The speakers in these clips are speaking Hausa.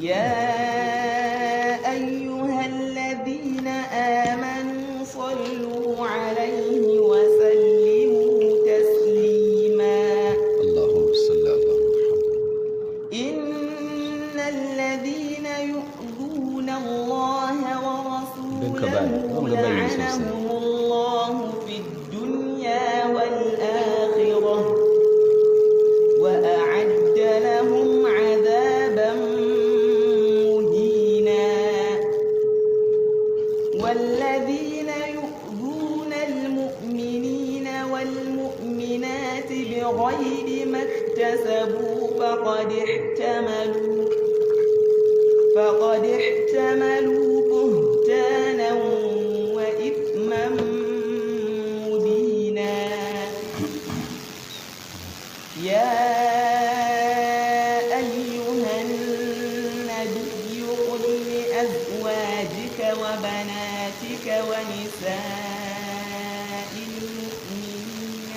يا أيها الذين آمنوا صلوا عليه وسلموا تسليما. اللهم صل على محمد. إن الذين يؤذون الله ورسوله لعنهم الله في الدنيا والآخرة وأعد لهم عذابا مهينا. والذين يؤذون المؤمنين والمؤمنات بغير ما اكتسبوا فقد احتملوا بهتانا وإثما مبينا. يا أيها النبي قل لأزواجك وبناتك ونساء المؤمنين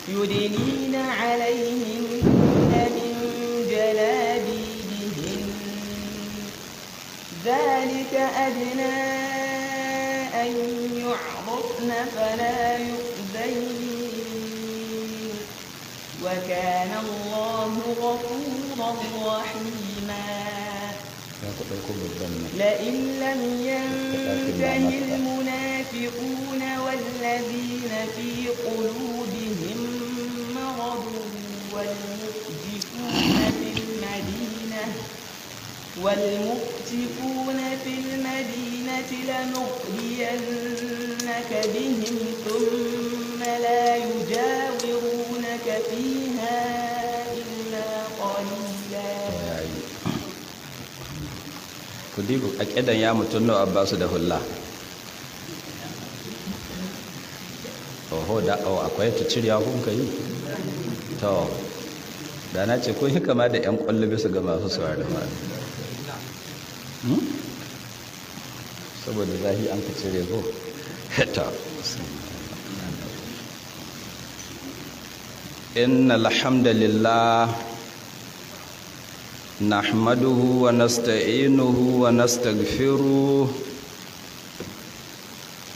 يدنين عليهن من جلابيبهن، ذلك أدنى أن يعرفن فلا يؤذين، وكان الله غفورا رحيما. لئن لم ينته المنافقون والذين في قلوبهم مرض والمرجفون في المدينة لنغرينك بهم ثم لا يجاورونك فيها إلا قليلا. Ku dibu a ƙidan ya mutum nawa ba su da hulla. Oho, da o akwai ta cirya kun ka yi. To, da na ce kun yi kama da 'yan ƙwallo bisa ga masu sauraron wa'azi. Saboda zahi an ka cire ko? Ta. Inna alhamdulillah نحمده ونستعينه ونستغفره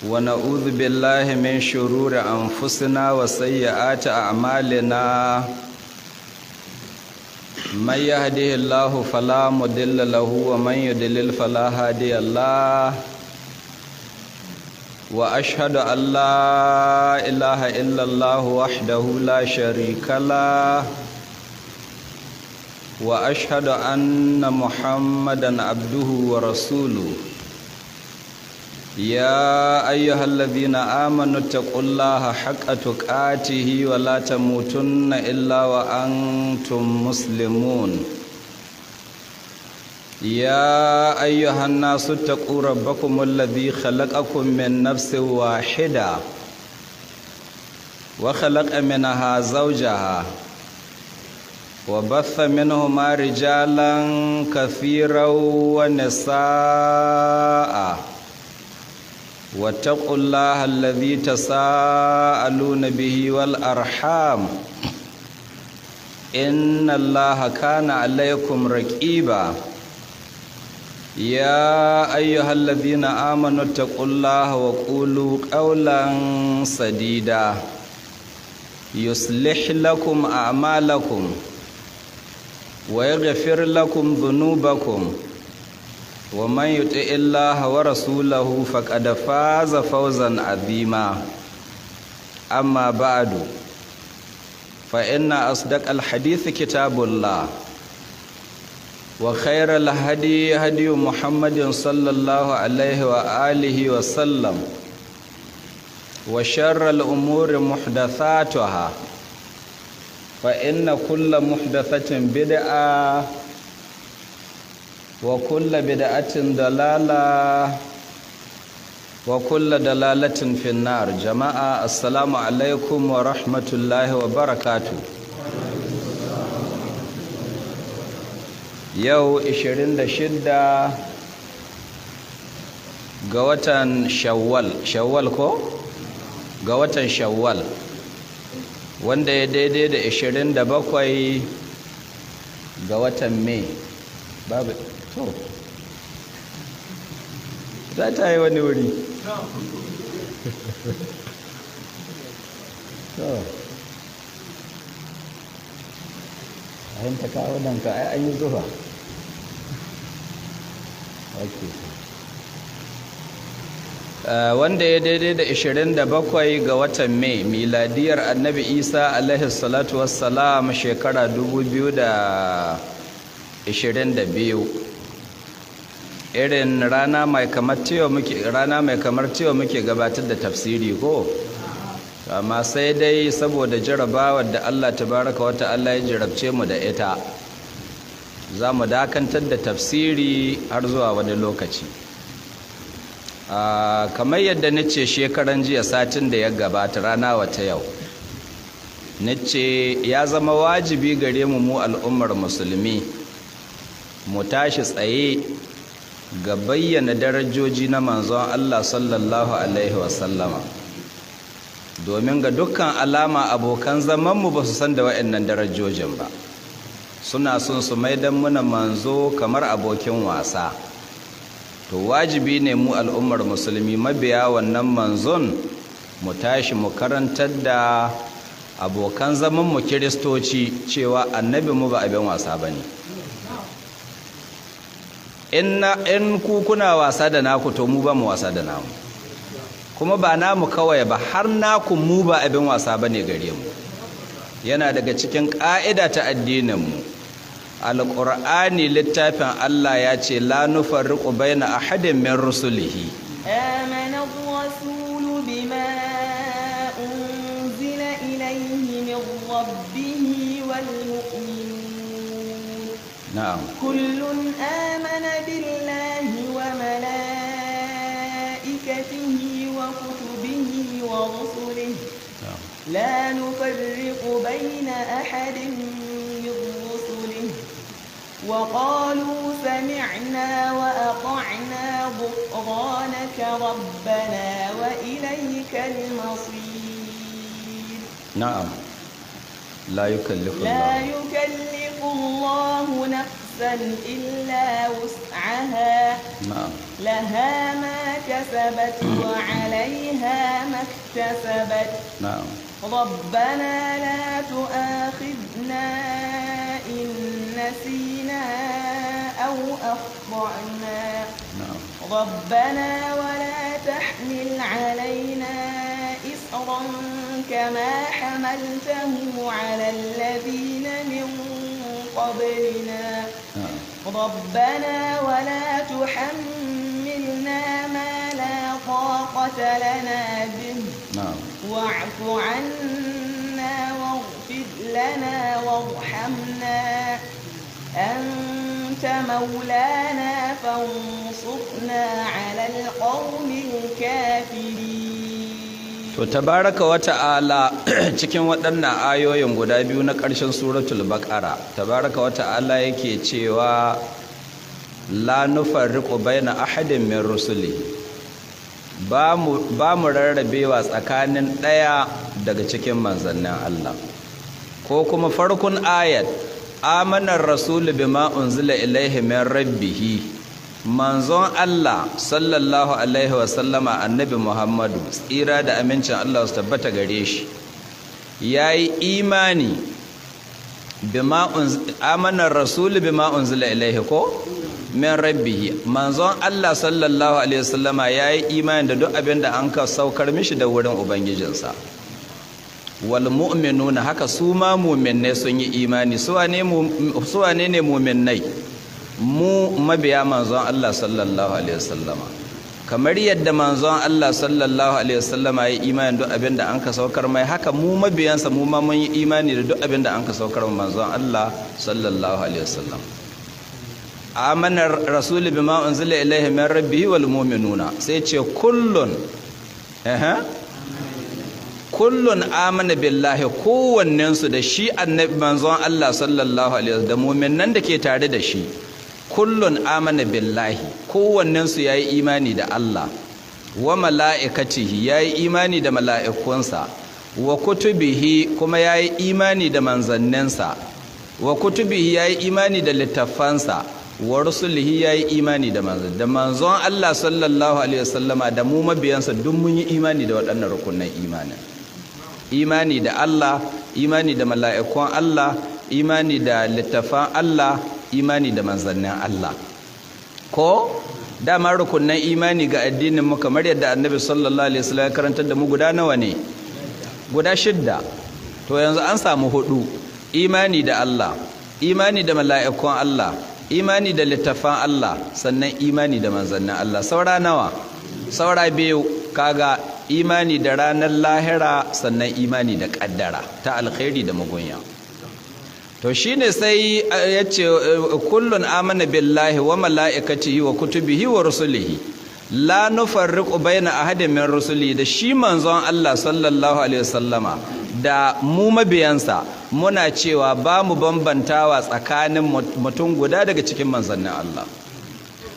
ونعوذ بالله من شرور أنفسنا وسيئات أعمالنا. من يهده الله فلا مضل له ومن يضلل فلا هادي له. وأشهد أن لا إله إلا الله وحده لا شريك له، وأشهد أن محمدا عبده ورسوله. يا أيها الذين آمنوا اتقوا الله حق تقاته ولا تموتن إلا وأنتم مسلمون. يا أيها الناس اتقوا ربكم الذي خلقكم من نفس واحدة وخلق منها زوجها وبث منهما رجالا كثيرا ونساء، واتقوا الله الذي تساءلون به والأرحام إن الله كان عليكم رقيبا. يا أيها الذين آمنوا اتقوا الله وقولوا قولا سديدا يصلح لكم أعمالكم ويغفر لكم ذنوبكم، ومن يطع الله ورسوله فقد فاز فوزا عظيما. أما بعد، فإن أصدق الحديث كتاب الله، وخير الهدي هدي محمد صلى الله عليه وآله وسلم، وشر الأمور محدثاتها، فإن كل محدثة بدعة وكل بدعة ضلالة وكل دلالة في النار. جماعة السلام عليكم ورحمة الله وبركاته. Yau 26 ga watan Shawwal, Shawwal ko? Ga watan Shawwal, wanda ya daidai da 27 ga watan Mai. Babu to za ta yi wani wuri. To ayin ta kawo nan ka ai an yi zuwa. Okay. Wanda ya daidai da 27 ga watan Mai, miladiyar Annabi Isa alaihi salatu wassalam shekara 2022. Irin rana mai kamar cewa muke rana mai kamar cewa muke gabatar da tafsiri ko? Amma sai dai saboda jarabawar da Allah tabaraka wa ta'ala ya jarabce mu da ita, za mu dakantar da tafsiri har zuwa wani lokaci. Kamar yadda nace shekaran jiya, satin da ya gabata, rana wata yau, nace ya zama wajibi gare mu mu al'ummar musulmi mu tashi tsaye ga bayyana darajoji na manzon Allah sallallahu alaihi wasallama, domin ga dukkan alama abokan zamanmu ba su san da wa'annan darajojin ba. Suna son su maidan muna manzo kamar abokin wasa. To wajibi ne mu al'ummar musulmi mabiya wannan manzon mu tashi mu karantar da abokan zamanmu kiristoci cewa annabi mu ba abin wasa ba ne. In ku kuna wasa da naku, to mu ba mu wasa da namu. Kuma ba namu kawai ba, har naku mu ba abin wasa ba ne gare mu. Yana daga cikin ƙa'ida ta addininmu. Alƙur'ani littafin Allah ya ce la nufarriqu baina ahadin min rusulihi. آمن الرسول بما أنزل إليه من ربه والمؤمنون Na'am. كل آمن بالله وملائكته وكتبه ورسله Na'am. لا نفرق بين أحد من رسله وقالوا سمعنا وأطعنا غفرانك ربنا وإليك المصير. Na'am. La yukallifu لا Allah. يكلف الله نفسا إلا وسعها Na'am. لها ما كسبت وعليها ما اكتسبت. Na'am. ربنا لا تؤاخذنا إن نسينا أو أخطأنا. Na'am. ربنا ولا تحمل علينا إصرا كما حملته على الذين من قبلنا. Na'am. ربنا ولا تحملنا ما لا طاقة لنا به. Na'am. واعف عنا واغفر لنا وارحمنا، أنت مولانا فانصرنا على القوم الكافرين. To tabaraka wa ta'ala cikin waɗannan ayoyin guda biyu na ƙarshen suratul Baqara, tabaraka wa ta'ala yake cewa la nufarriqu baina ahadin min rusuli. Ba mu rarrabewa tsakanin ɗaya daga cikin manzannin Allah. Ko kuma farkon ayat, amanar rasulu bima unzila ilaihi min rabbihi. Manzon Allah sallallahu alaihi wasallama, Annabi Muhammadu, tsira da amincin Allah su tabbata gare shi, yayi imani bima amanar rasulu bima unzila ilaihi ko min rabbihi. Manzon Allah sallallahu alaihi wasallama yayi imani da duk abin da an ka saukar mishi da wurin ubangijinsa. Wal mu'minuna, haka su ma mu'minnai sun yi imani. Su wane ne mu'minnai? Mu mabiya manzon Allah sallallahu alaihi wasallama. Kamar yadda manzon Allah sallallahu alaihi wasallama ya imani duk abin da an ka saukar mai, haka mu mabiyansa mu ma mun yi imani da duk abin da an ka saukar manzon Allah sallallahu alaihi wasallam. Amanar rasul bima unzila ilaihi min rabbihi wal mu'minuna, sai ce kullun kullun amana billahi, kowannensu da shi annabi manzon Allah sallallahu alaihi wasallam da mu'minan da ke tare da shi, kullun amana billahi, kowannensu yayi imani da Allah, wa mala'ikatihi, yayi imani da mala'ikunsa, wa kutubihi, kuma yayi imani da manzanninsa, Wa kutubihi, yayi imani da littafansa. Wa rusulihi, yayi imani da manzon, da manzon Allah sallallahu alaihi wasallama, da mu mabiyansa, duk mun yi imani da waɗannan rukunan imanin: imani da Allah, imani da mala'ikun Allah, imani da littafan Allah, imani da manzannin Allah. Ko dama rukunan imani ga addinin mu, kamar yadda Annabi sallallahu alaihi wasallam ya karantar da mu, guda nawa ne? Guda shidda. To yanzu an samu hudu: imani da Allah, imani da mala'ikun Allah, imani da littafan Allah, sannan imani da manzannin Allah. Saura nawa? Saura biyu. Kaga imani da ranar lahira, sannan imani da kaddara ta alkhairi da mugunya. To shine sai ya ce: kullun amana billahi wa mala'ikatihi wa kutubihi wa rusulihi, la nufarriqu baina ahadin min rusuli. Da shi manzon Allah sallallahu alaihi wasallama da mu mabiyansa, muna cewa ba mu bambantawa tsakanin mutum guda daga cikin manzannin Allah.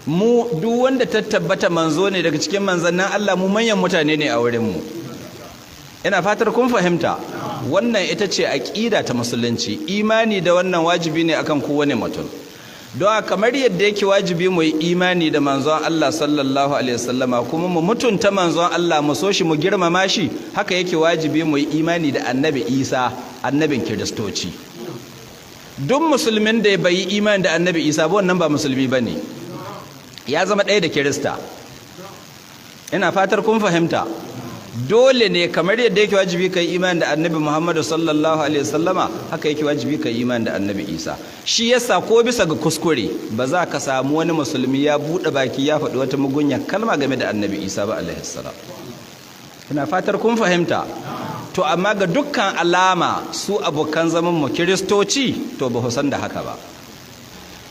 Mu duk wanda ta tabbata manzo ne daga cikin manzannin Allah, mu manyan mutane ne a wurin mu. Ina fatar kun fahimta. Wannan ita ce aqida ta Musulunci. Imani da wannan wajibi ne akan kowane mutum. Don kamar yadda yake wajibi mu yi imani da manzon Allah sallallahu alaihi wasallama, kuma mu mutunta manzon Allah, mu so shi, mu girmama shi, haka yake wajibi mu yi imani da Annabi Isa, annabin Kiristoci. Duk musulmin da bai yi imani da Annabi Isa ba, wannan ba musulmi bane, ya zama ɗaya da Kirista. Ina fatar kun fahimta. Dole ne, kamar yadda yake wajibi kai imani da Annabi Muhammadu sallallahu alaihi wasallama, haka yake wajibi kai imani da Annabi Isa. Shi yasa ko bisa ga kuskure ba za ka samu wani musulmi ya buɗe baki ya faɗi wata mugunya kalma game da Annabi Isa ba alaihi salam. Ina fatar kun fahimta. To amma ga dukkan alama, su abokan zaman mu Kiristoci, to ba san da haka ba.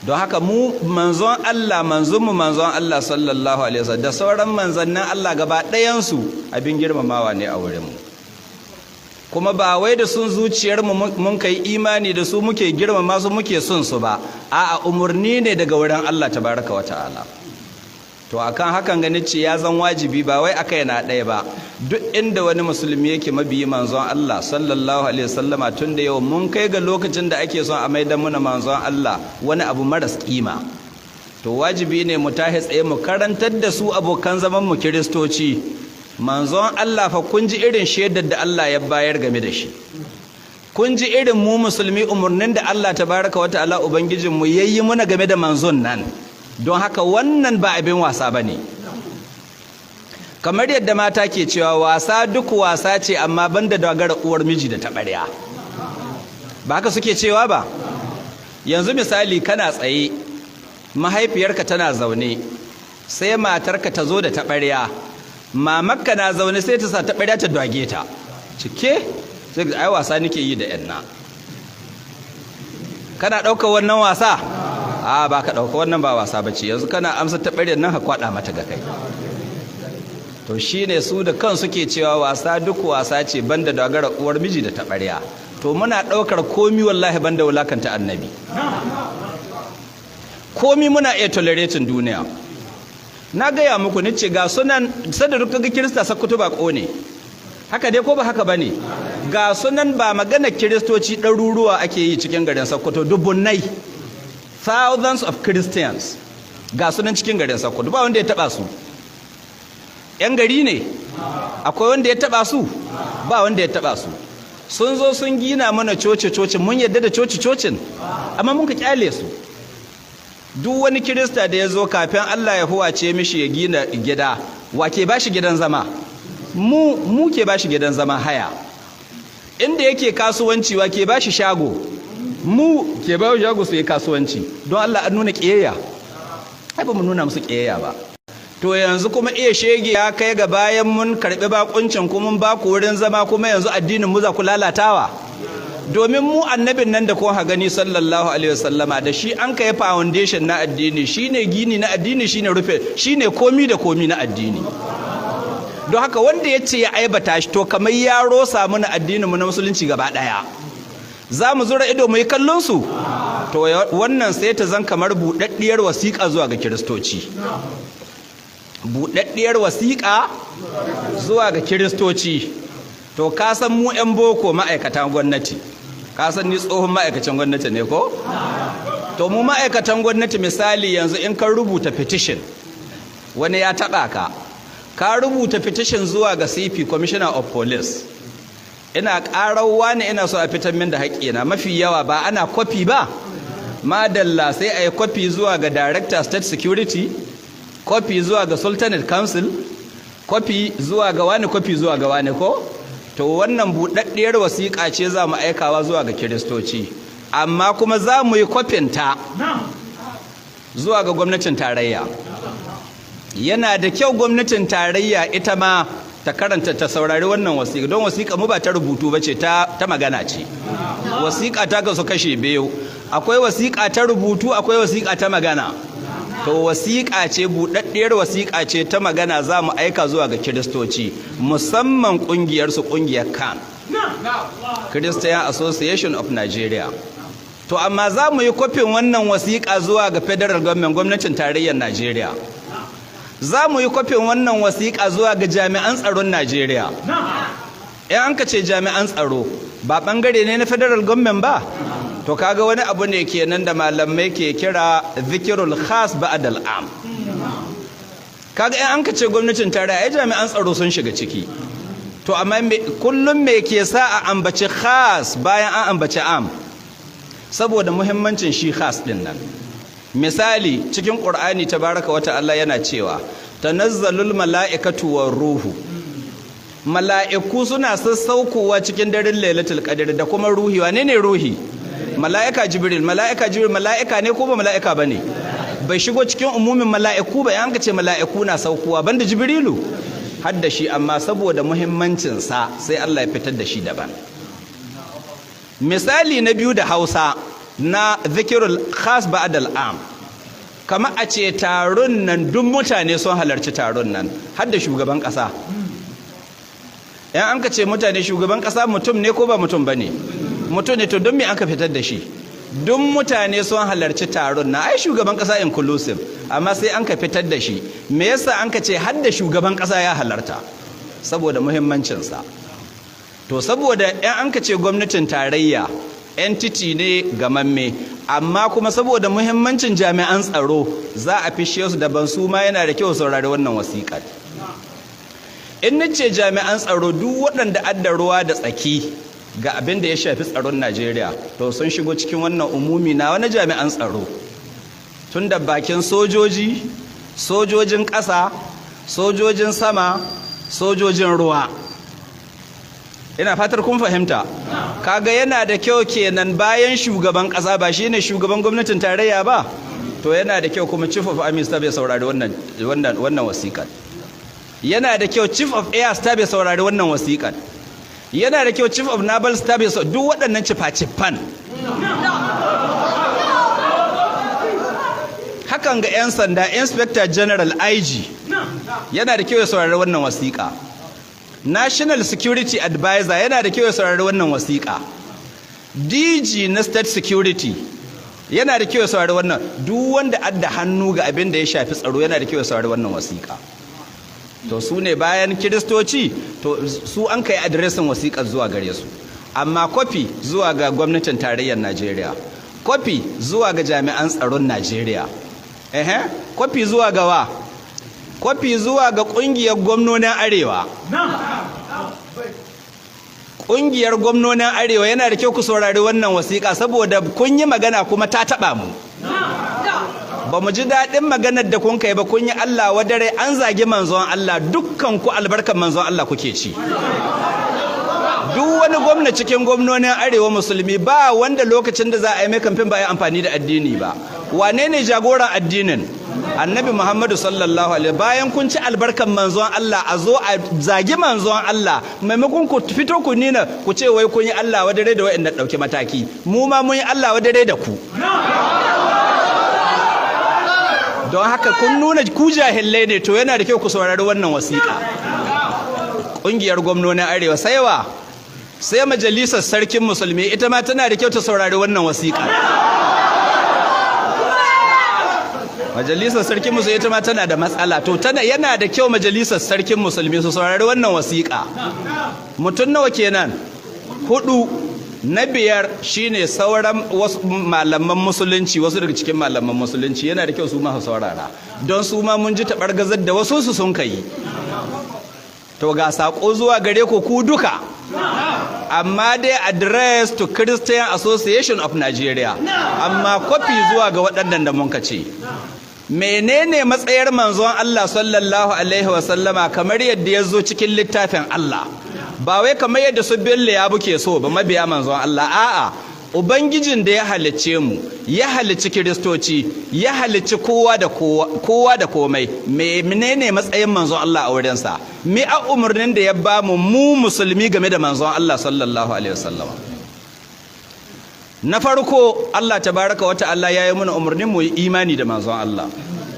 Don haka mu manzon Allah, manzon mu, manzon Allah sallallahu alaihi wasallam da sauran manzannin Allah gaba ɗayansu abin girmamawa ne a wurin mu. Kuma ba wai da sun zuciyar mu mun kai imani da su muke girmama su, muke son su ba. A'a, umurni ne daga wurin Allah tabaraka wa ta'ala. To akan hakan gani ce ya zan wajibi, ba wai aka yana ɗaya ba, duk inda wani musulmi yake mabiyi manzon Allah sallallahu alaihi wasallama, tun da yau mun kai ga lokacin da ake son a maida muna manzon Allah wani abu maras kima, to wajibi ne mu tahi tsaye mu karantar da su abokan zaman mu Kiristoci: manzon Allah fa, kun ji irin shaidar da Allah ya bayar game da shi, kun ji irin mu musulmi umarnin da Allah tabaraka wa ta'ala ubangijin mu yayi muna game da manzon nan. Don haka wannan ba abin wasa ba ne. Kamar yadda mata ke cewa, wasa duk wasa ce, amma banda dogara uwar miji da taɓarya. Ba haka suke cewa ba? Yanzu misali, kana tsaye, mahaifiyarka tana zaune, sai matarka ta zo da taɓarya, mamakka na zaune, sai ta sa taɓarya ta dwage ta cike, sai ai wasa nake yi da yanna. Kana ɗaukar wannan wasa? A ba ka ɗauka, wannan ba wasa ba ce. Yanzu kana amsa taɓaryar nan ka kwaɗa mata ga kai. To shine su da kan suke cewa wasa duk wasa ce, banda dogara uwar miji da taɓarya. To muna ɗaukar komi wallahi, banda wulakanta Annabi. Komi muna iya tolerating duniya. Na gaya muku, ni ce ga sunan sada duk ga Kirista Sakkwato ba ne, haka dai ko ba haka bane? Ga sunan, ba magana Kiristoci ɗaruruwa ake yi cikin garin Sakkwato, dubunnai, thousands of Christians ga sunan cikin garin Sakkwato, ba wanda ya taba su. Yan gari ne, akwai wanda ya taba su? Ba wanda ya taba su. Sun zo sun gina mana coci-coci, mun yadda da coci-cocin, amma mun ka kyale su. Duk wani Kirista da ya zo, kafin Allah ya huwace mishi ya gina gida, wa ke bashi gidan zama? Mu. Mu ke bashi gidan zama haya. Inda yake kasuwanci, wa ke bashi shago? Mu ke ba shago su yi kasuwanci. Don Allah, an nuna ƙiyayya? Ai ba mu nuna musu ƙiyayya ba. To yanzu kuma iya shege ya kai ga bayan mun karɓi bakuncin kuma mun ba ku wurin zama, kuma yanzu addinin mu za ku lalatawa. Domin mu annabin nan da kun gani sallallahu alaihi wasallama, da shi an kai foundation na addini, shine gini na addini, shine rufe, shine komi da komi na addini. Don haka wanda ya ce ya aibata shi, to kamar ya rosa mana addinin mu na Musulunci gaba daya. Za mu zura ido mu yi kallon su? To wannan sai ta zan kamar buɗaɗɗiyar wasiƙa zuwa ga Kiristoci, buɗaɗɗiyar wasiƙa zuwa ga Kiristoci. To ka san mu 'yan boko, ma'aikatan gwamnati. Ka san ni tsohon ma'aikacin gwamnati ne ko? To mu ma'aikatan gwamnati, misali yanzu in ka rubuta petition, wani ya taɓa ka, ka rubuta petition zuwa ga CP, Commissioner of Police, ina ƙarar wani, ina so a fitar min da haƙƙina. Mafi yawa ba ana kwafi ba? Madalla, sai a yi kwafi zuwa ga Director State Security, kwafi zuwa ga Sultanate Council, kwafi zuwa ga wani, kwafi zuwa ga wani, ko? To wannan buɗaɗɗiyar wasiƙa ce za mu aikawa zuwa ga Kiristoci, amma kuma za mu yi kwafinta zuwa ga gwamnatin tarayya. Yana da kyau gwamnatin tarayya ita ma ta karanta, ta saurari wannan wasiƙa, don wasiƙa mu ba ta rubutu ba ce, ta magana ce. Wasiƙa ta kasu kashe biyu: akwai wasiƙa ta rubutu, akwai wasiƙa ta magana. To wasiƙa ce, buɗaɗɗiyar wasiƙa ce ta magana za mu aika zuwa ga Kiristoci, musamman ƙungiyarsu, ƙungiyar CAN, Christian Association of Nigeria. To amma za mu yi kwafin wannan wasiƙa zuwa ga federal government, gwamnatin tarayyar Najeriya. Za mu yi kwafin wannan wasiƙa zuwa ga jami'an tsaron Najeriya. In an ka ce jami'an tsaro, ba ɓangare ne na federal government ba? To kaga wani abu ne kenan da malamai ke kira zikirul khas ba'dal am. Kaga in an ka ce gwamnatin tarayya, ai jami'an tsaro sun shiga ciki. To amma kullum me ke sa a ambaci khas bayan an ambaci am? Saboda muhimmancin shi khas din nan. Misali, cikin Qur'ani, tabaraka wa ta'ala yana cewa tanazzalul mala'ikatu war ruhu, mala'iku suna sassaukowa cikin daren Lailatul Qadr, da kuma ruhi. Wane ne ruhi? Mala'ika Jibril. Mala'ika Jibril mala'ika ne ko ba mala'ika bane? Bai shigo cikin umumin mala'iku ba? Yan ce mala'iku na saukowa, banda Jibrilu? Har da shi, amma saboda muhimmancin sa sai Allah ya fitar da shi daban. Misali na biyu da Hausa na zikirul khas ba'd am, kama a ce taron nan duk mutane sun halarci taron nan, har da shugaban kasa. Yan an ka ce mutane, shugaban kasa mutum ne ko ba mutum bane? Mutum ne. To don me aka fitar da shi? Duk mutane sun halarci taron na, ai shugaban kasa inclusive, amma sai an ka fitar da shi. Me yasa an ka ce har da shugaban kasa ya halarta? Saboda muhimmancinsa. To saboda yan an ka ce gwamnatin tarayya, entity ne gamamme, amma kuma saboda muhimmancin jami'an tsaro za a fishe su daban. Su ma yana da kyau saurari wannan wasiƙar. In nace jami'an tsaro, duk waɗanda adda ruwa da tsaki ga abin da ya shafi tsaron Najeriya, to sun shigo cikin wannan umumi na wani jami'an tsaro, tun da bakin sojoji, sojojin ƙasa, sojojin sama, sojojin ruwa. Ina fatar kun fahimta. Kaga yana da kyau kenan, bayan shugaban ƙasa, ba shine shugaban gwamnatin tarayya ba? To yana da kyau kuma Chief of Army Staff ya saurari wannan wasiƙar. Yana da kyau Chief of Air Staff ya saurari wannan wasiƙar. Yana da kyau Chief of Naval Staff ya, duk waɗannan cifa-cifan hakan ga 'yan sanda, Inspector General, IG, yana da kyau ya saurari wannan wasiƙa. National Security Advisor yana da kyau ya saurari wannan wasiƙa. DG na State Security yana da kyau ya saurari wannan. Duk wanda adda hannu ga abin da ya shafi tsaro yana da kyau ya saurari wannan wasiƙa. To su ne bayan Kiristoci, to su an kai adiresin wasiƙar zuwa gare su, amma kwafi zuwa ga gwamnatin tarayyar Najeriya, kwafi zuwa ga jami'an tsaron Najeriya, ehe, kwafi zuwa ga wa, kwafi zuwa ga ƙungiyar gwamnonin Arewa. Ƙungiyar gwamnonin Arewa, yana da kyau ku saurari wannan wasiƙa, saboda kun yi magana kuma ta taɓa mu. Ba mu ji daɗin maganar da kun kai ba. Kun yi Allah wadare, an zagi manzon Allah. Dukkan ku albarkar manzon Allah kuke ci. Duk wani gwamna cikin gwamnonin Arewa musulmi, ba wanda lokacin da za a yi mai kamfen ba a yi amfani da addini ba. Wane ne jagoran addinin? Annabi Muhammadu sallallahu alaihi. Bayan kun ci albarkan manzon Allah, a zo a zagi manzon Allah, maimakon ku fito ku nina ku ce wai kun yi Allah wadare da wa'anda ɗauki mataki, mu ma mun yi Allah wadare da ku. Don haka kun nuna ku jahillai ne. To yana da kyau ku saurari wannan wasiƙa, ƙungiyar gwamnonin Arewa. Sai wa? Sai Majalisar Sarkin Musulmi, ita ma tana da kyau ta saurari wannan wasiƙa. Majalisar Sarkin Musulmi ita ma tana da matsala. To tana, yana da kyau Majalisar Sarkin Musulmi su saurari wannan wasiƙa. Mutum nawa kenan? Hudu. Na biyar shine sauran wasu malaman musulunci, wasu daga cikin malaman musulunci yana da kyau su ma su saurara, don su ma mun ji taɓargazar da wasu su sun kai. To ga sako zuwa gare ku ku duka, amma dai address to Christian Association of Nigeria, amma kwafi zuwa ga waɗannan da mun ce. Menene matsayar manzon Allah sallallahu alaihi wasallama kamar yadda ya zo cikin littafin Allah? Ba wai kamar yadda su Bello ya buke so ba, mabiya manzon Allah. A'a, ubangijin da ya halicce mu, ya halicci kiristoci, ya halicci kowa da kowa da komai, menene matsayin manzon Allah a wurinsa? Me a umarnin da ya ba mu mu musulmi game da manzon Allah sallallahu alaihi wasallama? Na farko, Allah tabaraka wa ta'ala ya yi mana umarnin mu yi imani da manzon Allah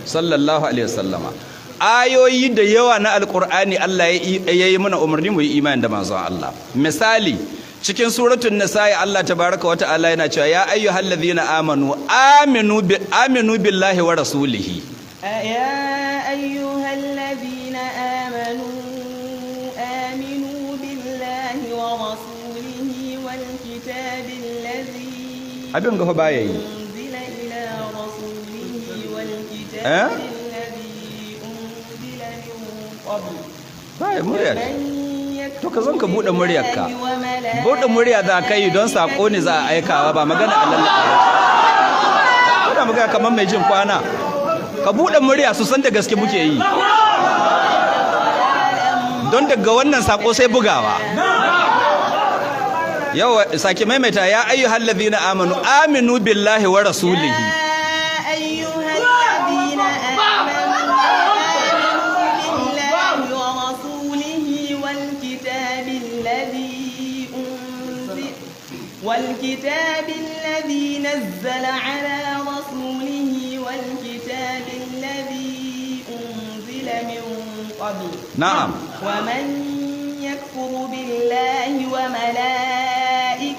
sallallahu alaihi wasallama. Ayoyi da yawa na Alkur'ani Allah ya yi mana umarni mu yi imani da manzon Allah. Misali, cikin suratul nisa'i Allah tabaraka wa ta'ala yana cewa: ya ayyuhallazina amanu aminu billahi wa rasulihi. يا أيها الذين آمنوا آمنوا بالله ورسوله والكتاب الذي Abin ga fa baya yi. أنزل إلى رسوله والكتاب Eh? الذي أنزل من قبل. Baya murya. ومن يكفر To ka zan ka buɗe muryarka. بالله Buɗe murya za ka yi don sako ne za a aikawa, ba magana a lallaba. Kuna magana kamar mai jin kwana. Ka buɗe murya su san da gaske muke yi. Don daga wannan sako sai bugawa. Yau sake maimaita: ya ayyuhal ladhina amanu aminu billahi wa rasulihi. يا أيها الذين آمنوا آمنوا بالله ورسوله والكتاب الذي نزل على رسوله والكتاب الذي أنزل من قبل. ومن يكفر بالله وملائكته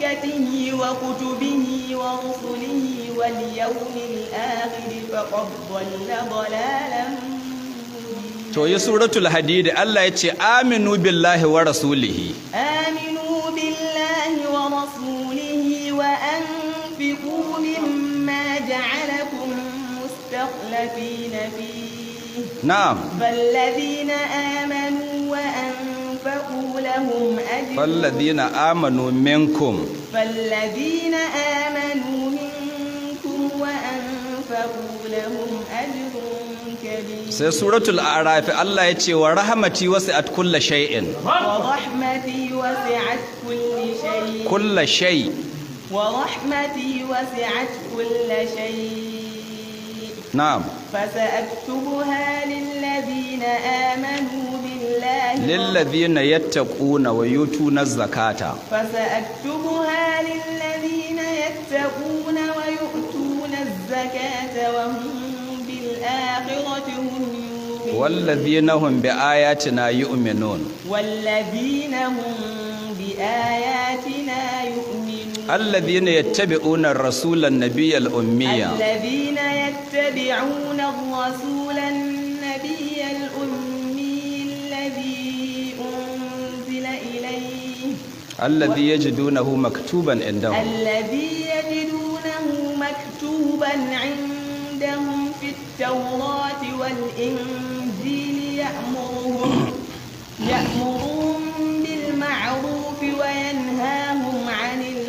وكتبه ورسله واليوم الآخر فقد ضل ضلالا مبينا. To yi suratul Hadid, Allah ya ce aminu billahi wa rasulihi. آمنوا بالله ورسوله وأنفقوا مما جعلكم مستخلفين فيه. فالذين آمنوا وأنفقوا لهم أجر Falladhina amanu minkum. فالذين آمنوا منكم وأنفقوا لهم أجر كبير. Sai suratul A'raf, Allah ya ce wa rahmati wasi'at kulla shay'in. ورحمتي وسعت كل شيء. Kulla shay. ورحمتي وسعت كل شيء. فسأكتبها للذين آمنوا بالله Lilladhina yattaquna wa yutuna zakata. فسأكتبها للذين يتقون ويؤتون الزكاة وهم بالآخرة هم يوقنون. Walladhina hum bi ayatina yu'minun. والذين هم بآياتنا يؤمنون. Alladhina yattabi'una ar-rasula an-nabiyya al-ummiyya. الذين يتبعون الرسول النبي الأمي الذي أنزل إليه. Alladhi yajidunahu maktuban indahum. الذي يجدونه مكتوبا عندهم في التوراة والإنجيل يأمرهم بالمعروف وينهاهم عن المنكر.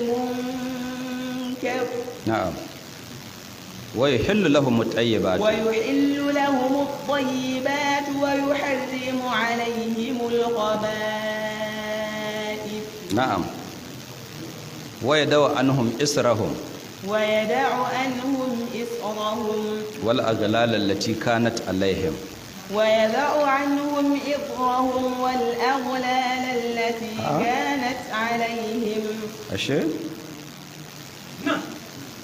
Wa yuhillu lahum at-tayyibat. ويحل لهم الطيبات ويحرم عليهم الخبائث. Wa yadau anhum israhum. ويدع عنهم إصرهم. Wal aghlal allati kanat alaihim. ويضع عنهم إصرهم والأغلال التي كانت عليهم. Ashe.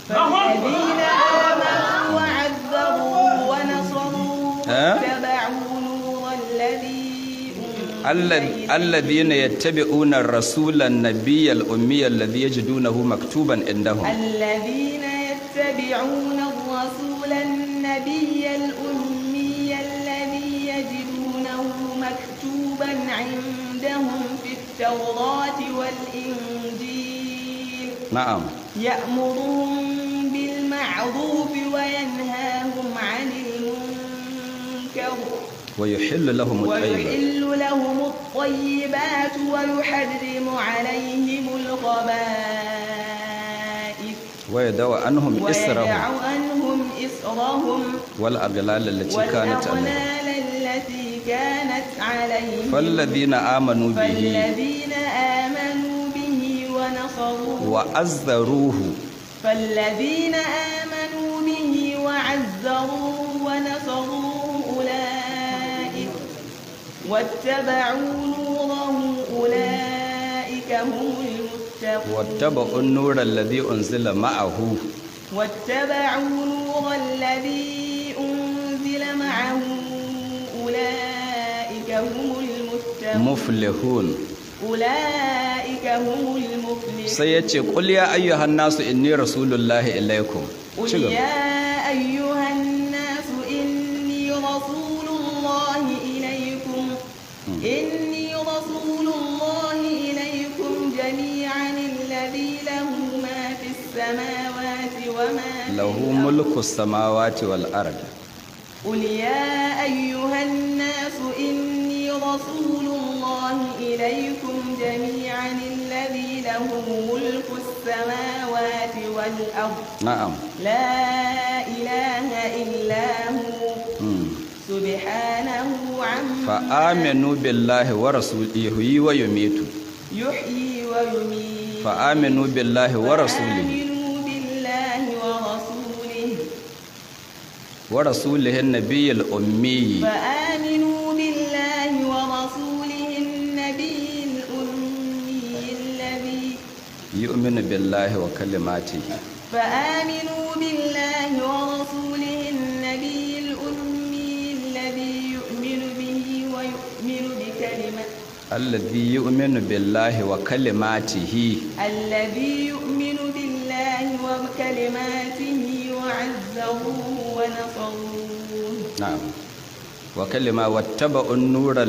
فالذين آمنوا وعزروه ونصروه واتبعوا نور الذي أنزل إليه. الذين يتبعون الرسول النبي الأمي الذي يجدونه مكتوبا عندهم. الذين يتبعون الرسول النبي الأمي الذي يجدونه مكتوبا عندهم في التوراة والإنجيل. Na'am. يأمرهم بالمعروف وينهاهم عن المنكر Wa yuhillu lahum at-tayyibat. ويحل لهم الطيبات ويحرم عليهم الخبائث Wa yadaw anhum israhum ويدع عنهم إصرهم wal aghlal allati kanat alayhim. والأغلال التي كانت عليهم. Falladhina amanu bihi فالذين آمنوا به ونصروه wa azzaruhu فالذين آمنوا به وعزروه ونصروه أولئك واتبعوا نوره أولئك هم المتقون. Wattaba'u an-nura alladhi unzila ma'ahu. واتبعوا نور الذي أنزل معه أولئك هم المتقون. Muflihun. أولئك هم المفلحون. Sai yace qul ya ayyuhan nasu inni rasulullahi ilaikum. قل Ci gaba. يا أيها الناس إني رسول الله إليكم إني رسول الله إليكم جميعا الذي له ما في السماوات وما في Lahu الأرض. mulku samawati wal ard. قل يا أيها الناس إني رسول الله إليكم جميعا الذي له ملك السماوات والأرض. Na'am. لا إله إلا هو سبحانه عما Fa aminu billahi wa rasulihi wa yumitu. يحيي ويميت. Fa aminu billahi wa rasulihi فآمنوا بالله ورسوله wa rasulihi an-nabiyil ummi. فآمنوا بالله ورسوله النبي الأمي الذي Yu'minu billahi wa kalimatihi. فآمنوا بالله ورسوله النبي الأمي الذي يؤمن به ويؤمن بكلمة Alladhi yu'minu billahi wa kalimatihi. الذي يؤمن بالله وكلماته وعزروه ونصروه. Na'am. Wa kalima wattaba'un nura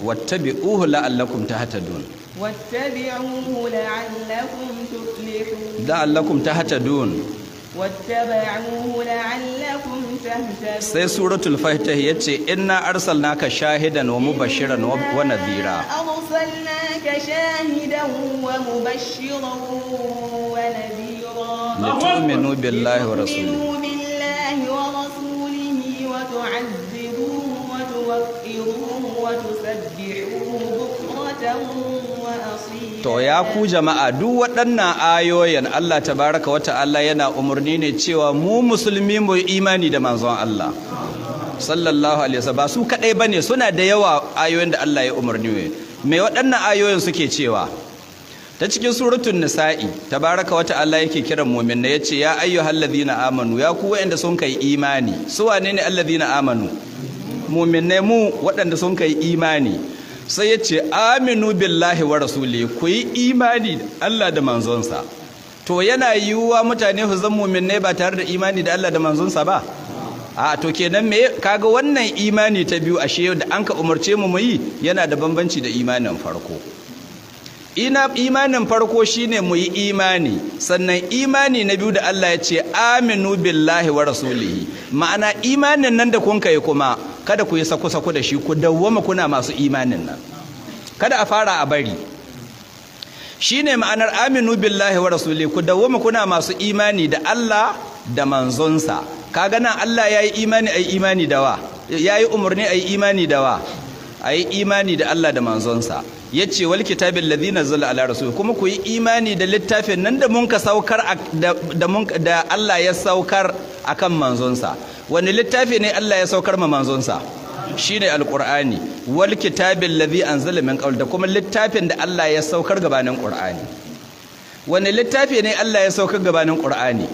wattabi'uhu la'allakum tahtadun. واتبعوه لعلكم تفلحون. La'allakum tahtadun. واتبعوه لعلكم تهتدون. Sai suratul fatih yace inna arsalnaka shahidan wa mubashiran wa nadhira. أرسلناك شاهدا ومبشرا ونذيرا. Litu'minu billahi wa rasulihi. لتؤمنوا بالله ورسوله وتعزروه وتوقروه وتسبحوه بكرة وأصيلا. To ya ku jama'a, duk waɗannan ayoyin Allah tabaraka wa ta'ala yana umarni ne cewa mu musulmi mu yi imani da manzon Allah sallallahu alaihi wasallam. Ba su kadai bane, suna da yawa ayoyin da Allah ya umarni ne. Me waɗannan ayoyin suke cewa? Ta cikin suratul nisa'i, tabaraka wa ta'ala yake kiran mu'minna, yace ya ayyuhallazina amanu, ya ku waɗanda sun kai imani. Su wane ne allazina amanu? Mu'minai, mu waɗanda sun kai imani. Sai ya ce aminu billahi wa rasuli, ku yi imani da Allah da manzonsa. To yana yiwuwa mutane su zan mu'minai ba tare da imani da Allah da manzonsa ba? A to kenan me kaga wannan imani ta biyu ashe da an ka umarce mu yi yana da bambanci da imanin farko. Ina imanin farko shine mu yi imani, sannan imani na biyu da Allah ya ce aminu billahi wa rasulihi, ma'ana imanin nan da kun kai kuma kada ku yi sako-sako da shi, ku dawwama kuna masu imanin nan, kada a fara a bari. Shine ma'anar aminu billahi wa rasulihi, ku dawwama kuna masu imani da Allah da manzonsa. Kaga nan Allah yayi imani ai imani da wa, yayi umarni ai imani da wa, ayi imani da Allah da manzonsa. Yace wal kitabil ladhi nazzala ala rasul, kuma ku yi imani da littafin nan da mun ka saukar da mun da Allah ya saukar akan manzonsa. Wani littafi ne Allah ya saukar ma manzonsa? Shine alqur'ani. Wal kitabil ladhi anzala min qabl, da kuma littafin da Allah ya saukar gabanin qur'ani. Wani littafi ne Allah ya saukar gabanin qur'ani?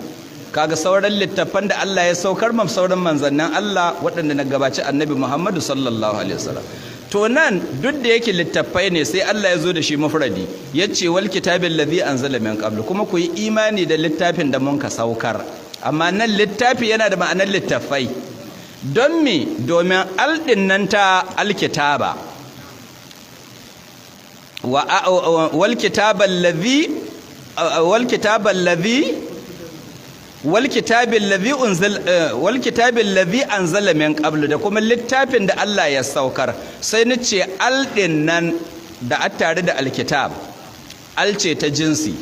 Kaga sauran littafan da Allah ya saukar ma sauran manzannin Allah waɗanda na gabaci annabi Muhammadu sallallahu alaihi wasallam. To nan duk da yake littafai ne, sai Allah ya zo da shi mufradi, yace wal kitabil ladhi anzala min qabl, kuma ku yi imani da littafin da mun ka saukar. Amma nan littafi yana da ma'anar littafai. Don me? Domin aldin nan ta alkitaba wa wal kitabal ladhi wal kitabal ladhi wal kitabil ladhi unzil wal kitabil ladhi anzala min qablu, da kuma littafin da Allah ya saukar. Sai nace al din nan da a tare da alkitab, al ce ta jinsi,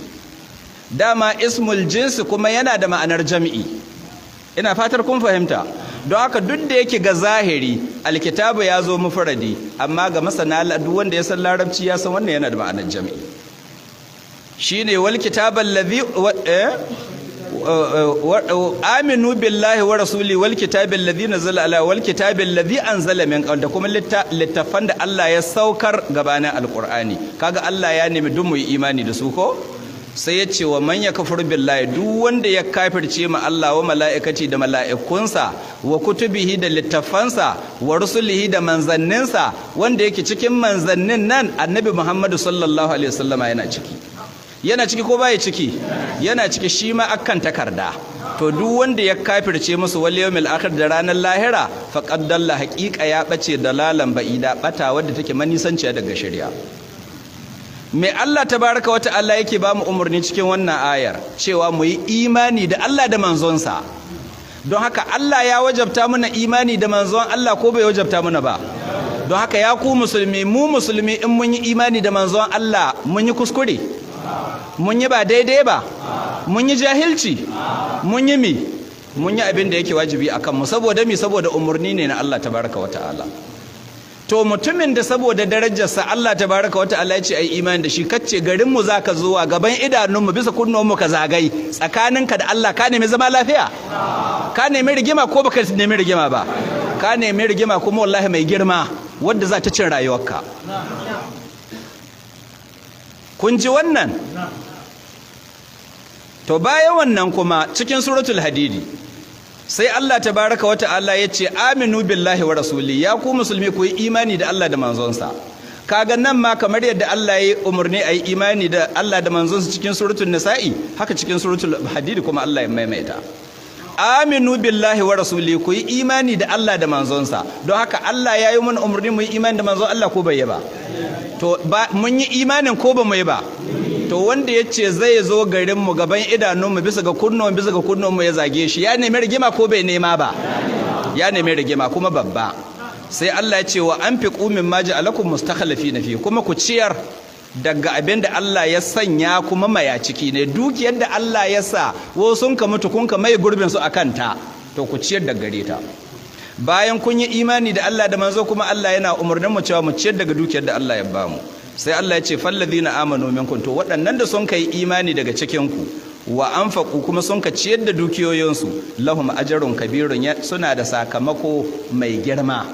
dama ismul jinsi kuma yana da ma'anar jam'i. Ina fatar kun fahimta. Don haka duk da yake ga zahiri alkitabu ya zo mufradi, amma ga masana duk wanda ya san larabci ya san wannan yana da ma'anar jam'i. Shine wal kitabal ladhi aminu billahi wa rasuli wal kitabil ladhi nazala ala wal kitabil ladhi anzala min qabl, da kuma littafan da Allah ya saukar gabanin alqur'ani. Kaga Allah ya nemi duk mu yi imani da su ko? Sai ya ce wa man yakfur billahi, duk wanda ya kafirce ma Allah wa mala'ikati da mala'ikunsa wa kutubihi da littafansa wa rusulihi da manzanninsa, wanda yake cikin manzannin nan annabi Muhammadu sallallahu alaihi wasallama yana ciki. Yana ciki ko baya ciki? Yana ciki, shi ma akan takarda. To duk wanda ya kafirce musu wal yawmil akhir da ranar lahira, faqad dalla, haqiqa ya bace dalalan ba'ida, bata wadda take manisanciya daga shari'a. Me Allah tabaraka wa ta'ala yake ba mu umarni cikin wannan ayar? Cewa mu yi imani da Allah da manzonsa. Don haka Allah ya wajabta mana imani da manzon Allah ko bai wajabta mana ba? Don haka ya ku musulmi, mu musulmi in mun yi imani da manzon Allah mun yi kuskure, mun yi ba daidai ba, mun yi jahilci, mun yi mi, mun yi abin da yake wajibi a kanmu. Saboda mi? Saboda umarni ne na Allah tabaraka wa ta'ala. To mutumin da saboda darajarsa Allah tabaraka wa ta'ala ya ce ai imani da shi, kace garin mu zaka zuwa gaban idanunmu bisa kunnuwanmu ka zagai, tsakaninka da Allah ka nemi zama lafiya? Ka nemi rigima ko baka nemi rigima ba? Ka nemi rigima, kuma wallahi mai girma wadda za ta cin rayuwarka. Kun ji wannan? To bayan wannan kuma cikin suratul hadidi sai Allah tabaraka wa ta'ala ya ce aminu billahi wa rasuli, ya ku musulmi ku yi imani da Allah da manzonsa. Kaga nan ma kamar yadda Allah ya yi umarni a yi imani da Allah da manzonsa cikin suratul nisa'i, haka cikin suratul hadidi kuma Allah ya maimaita aminu billahi wa rasuli, ku yi imani da Allah da manzonsa. Don haka Allah ya yi mana umarni mu yi imani da manzon Allah ko bai yi ba? To ba mun yi imanin ko ba mu yi ba? To wanda ya ce zai zo garinmu gaban idanunmu bisa ga kunnuwan bisa ga kunnuwanmu ya zage shi, ya nemi rigima ko bai nema ba? Ya nemi rigima kuma babba. Sai Allah ya ce wa anfiqu mimma ja'alakum mustakhlifina fi, kuma ku ciyar daga abin da Allah ya sanya kuma maya ciki ne, dukiyar da Allah ya sa wasu sun ka mutu kun ka mai gurbin su akan ta, to ku ciyar daga gare ta. Bayan kun yi imani da Allah da manzo, kuma Allah yana umarnin mu cewa mu ciyar daga dukiyar da Allah ya bamu. Sai Allah ya ce fallazina amanu minkum, to waɗannan da sun kai imani daga cikin ku wa anfaqu kuma sun ka ciyar da dukiyoyinsu, lahum ajrun kabirun, suna da sakamako mai girma.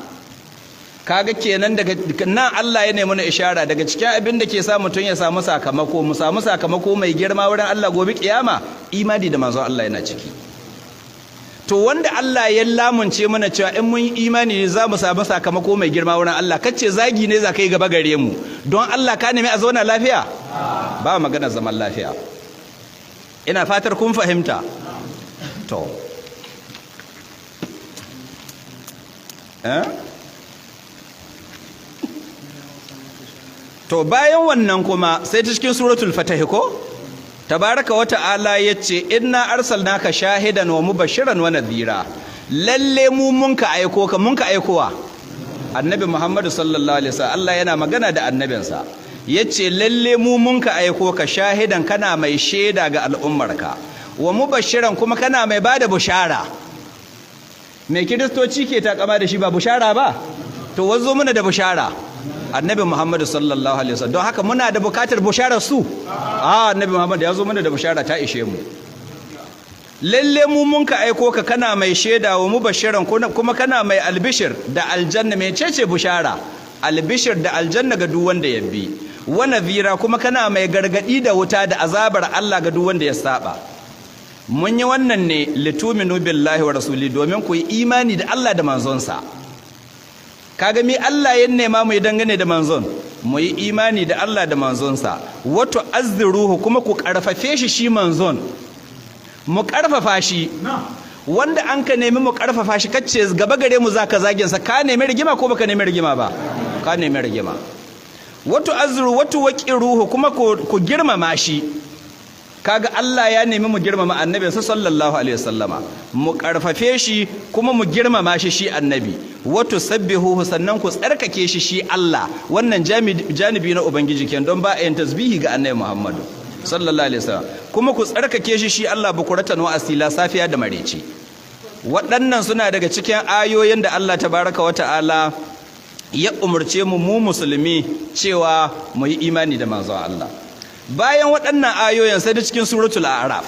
Kaga kenan daga nan Allah ya nemi mana ishara daga cikin abin da ke sa mutum ya samu sakamako, mu samu sakamako mai girma wurin Allah gobe kiyama, imani da manzon Allah yana ciki. To wanda Allah ya lamunce mana cewa in mun yi imani ne za mu samu sakamako mai girma wurin Allah, kace zagi ne za ka yi gaba gare mu, don Allah ka nemi a zauna lafiya? Ba magana zaman lafiya. Ina fatar kun fahimta. To to bayan wannan kuma sai ta cikin suratul fatah ko tabaraka wa ta'ala yace inna arsalnaka shahidan wa mubashiran wa nadhira, lalle mu mun ka aiko ka, mun ka aikowa annabi Muhammadu sallallahu alaihi wasallam. Allah yana magana da annabinsa yace lalle mu mun ka aiko ka shahidan, kana mai shaida ga al'ummarka, wa mubashiran kuma kana mai bada bushara. Me kiristoci ke takama da shi ba bushara ba? To wazo muna da bushara annabi Muhammadu sallallahu alaihi wasallam. Don haka muna da bukatar busharar su. Annabi Muhammad ya zo mana da bushara ta ishe mu. Lalle mu mun ka aiko ka kana mai shaida wa mubashiran kuma kana mai albishir da aljanna. Mecece bushara? Albishir da aljanna ga duk wanda ya bi, wa nadhira kuma kana mai gargadi da wuta da azabar Allah ga duk wanda ya saba. Mun yi wannan ne lituminu billahi wa rasuli, domin ku yi imani da Allah da manzonsa. Kaga mi Allah ya nema mu yi dangane da manzon? Mu yi imani da Allah da manzonsa. Wato azziruhu kuma ku karfafe shi, shi manzon mu karfafa shi. Wanda an ka nemi mu karfafa shi kace gaba gare mu zaka zagin sa, ka nemi rigima ko baka nemi rigima ba? Ka nemi rigima. Wato azru wato waqiruhu kuma ku girmama shi. Kaga Allah ya nemi mu girmama annabi sallallahu alaihi wasallama, mu karfafe shi kuma mu girmama shi shi annabi. Wa tusabbihuhu, sannan ku tsarkake shi shi Allah. Wannan janibi na ubangiji kenan, don ba a yin tasbihi ga annabi Muhammadu sallallahu alaihi wasallam. Kuma ku tsarkake shi shi Allah bukuratan wa asila, safiya da marece. Waɗannan suna daga cikin ayoyin da Allah tabaraka wa ta'ala ya umurce mu mu musulmi cewa mu yi imani da manzon Allah. Bayan waɗannan ayoyin sai da cikin suratul a'raf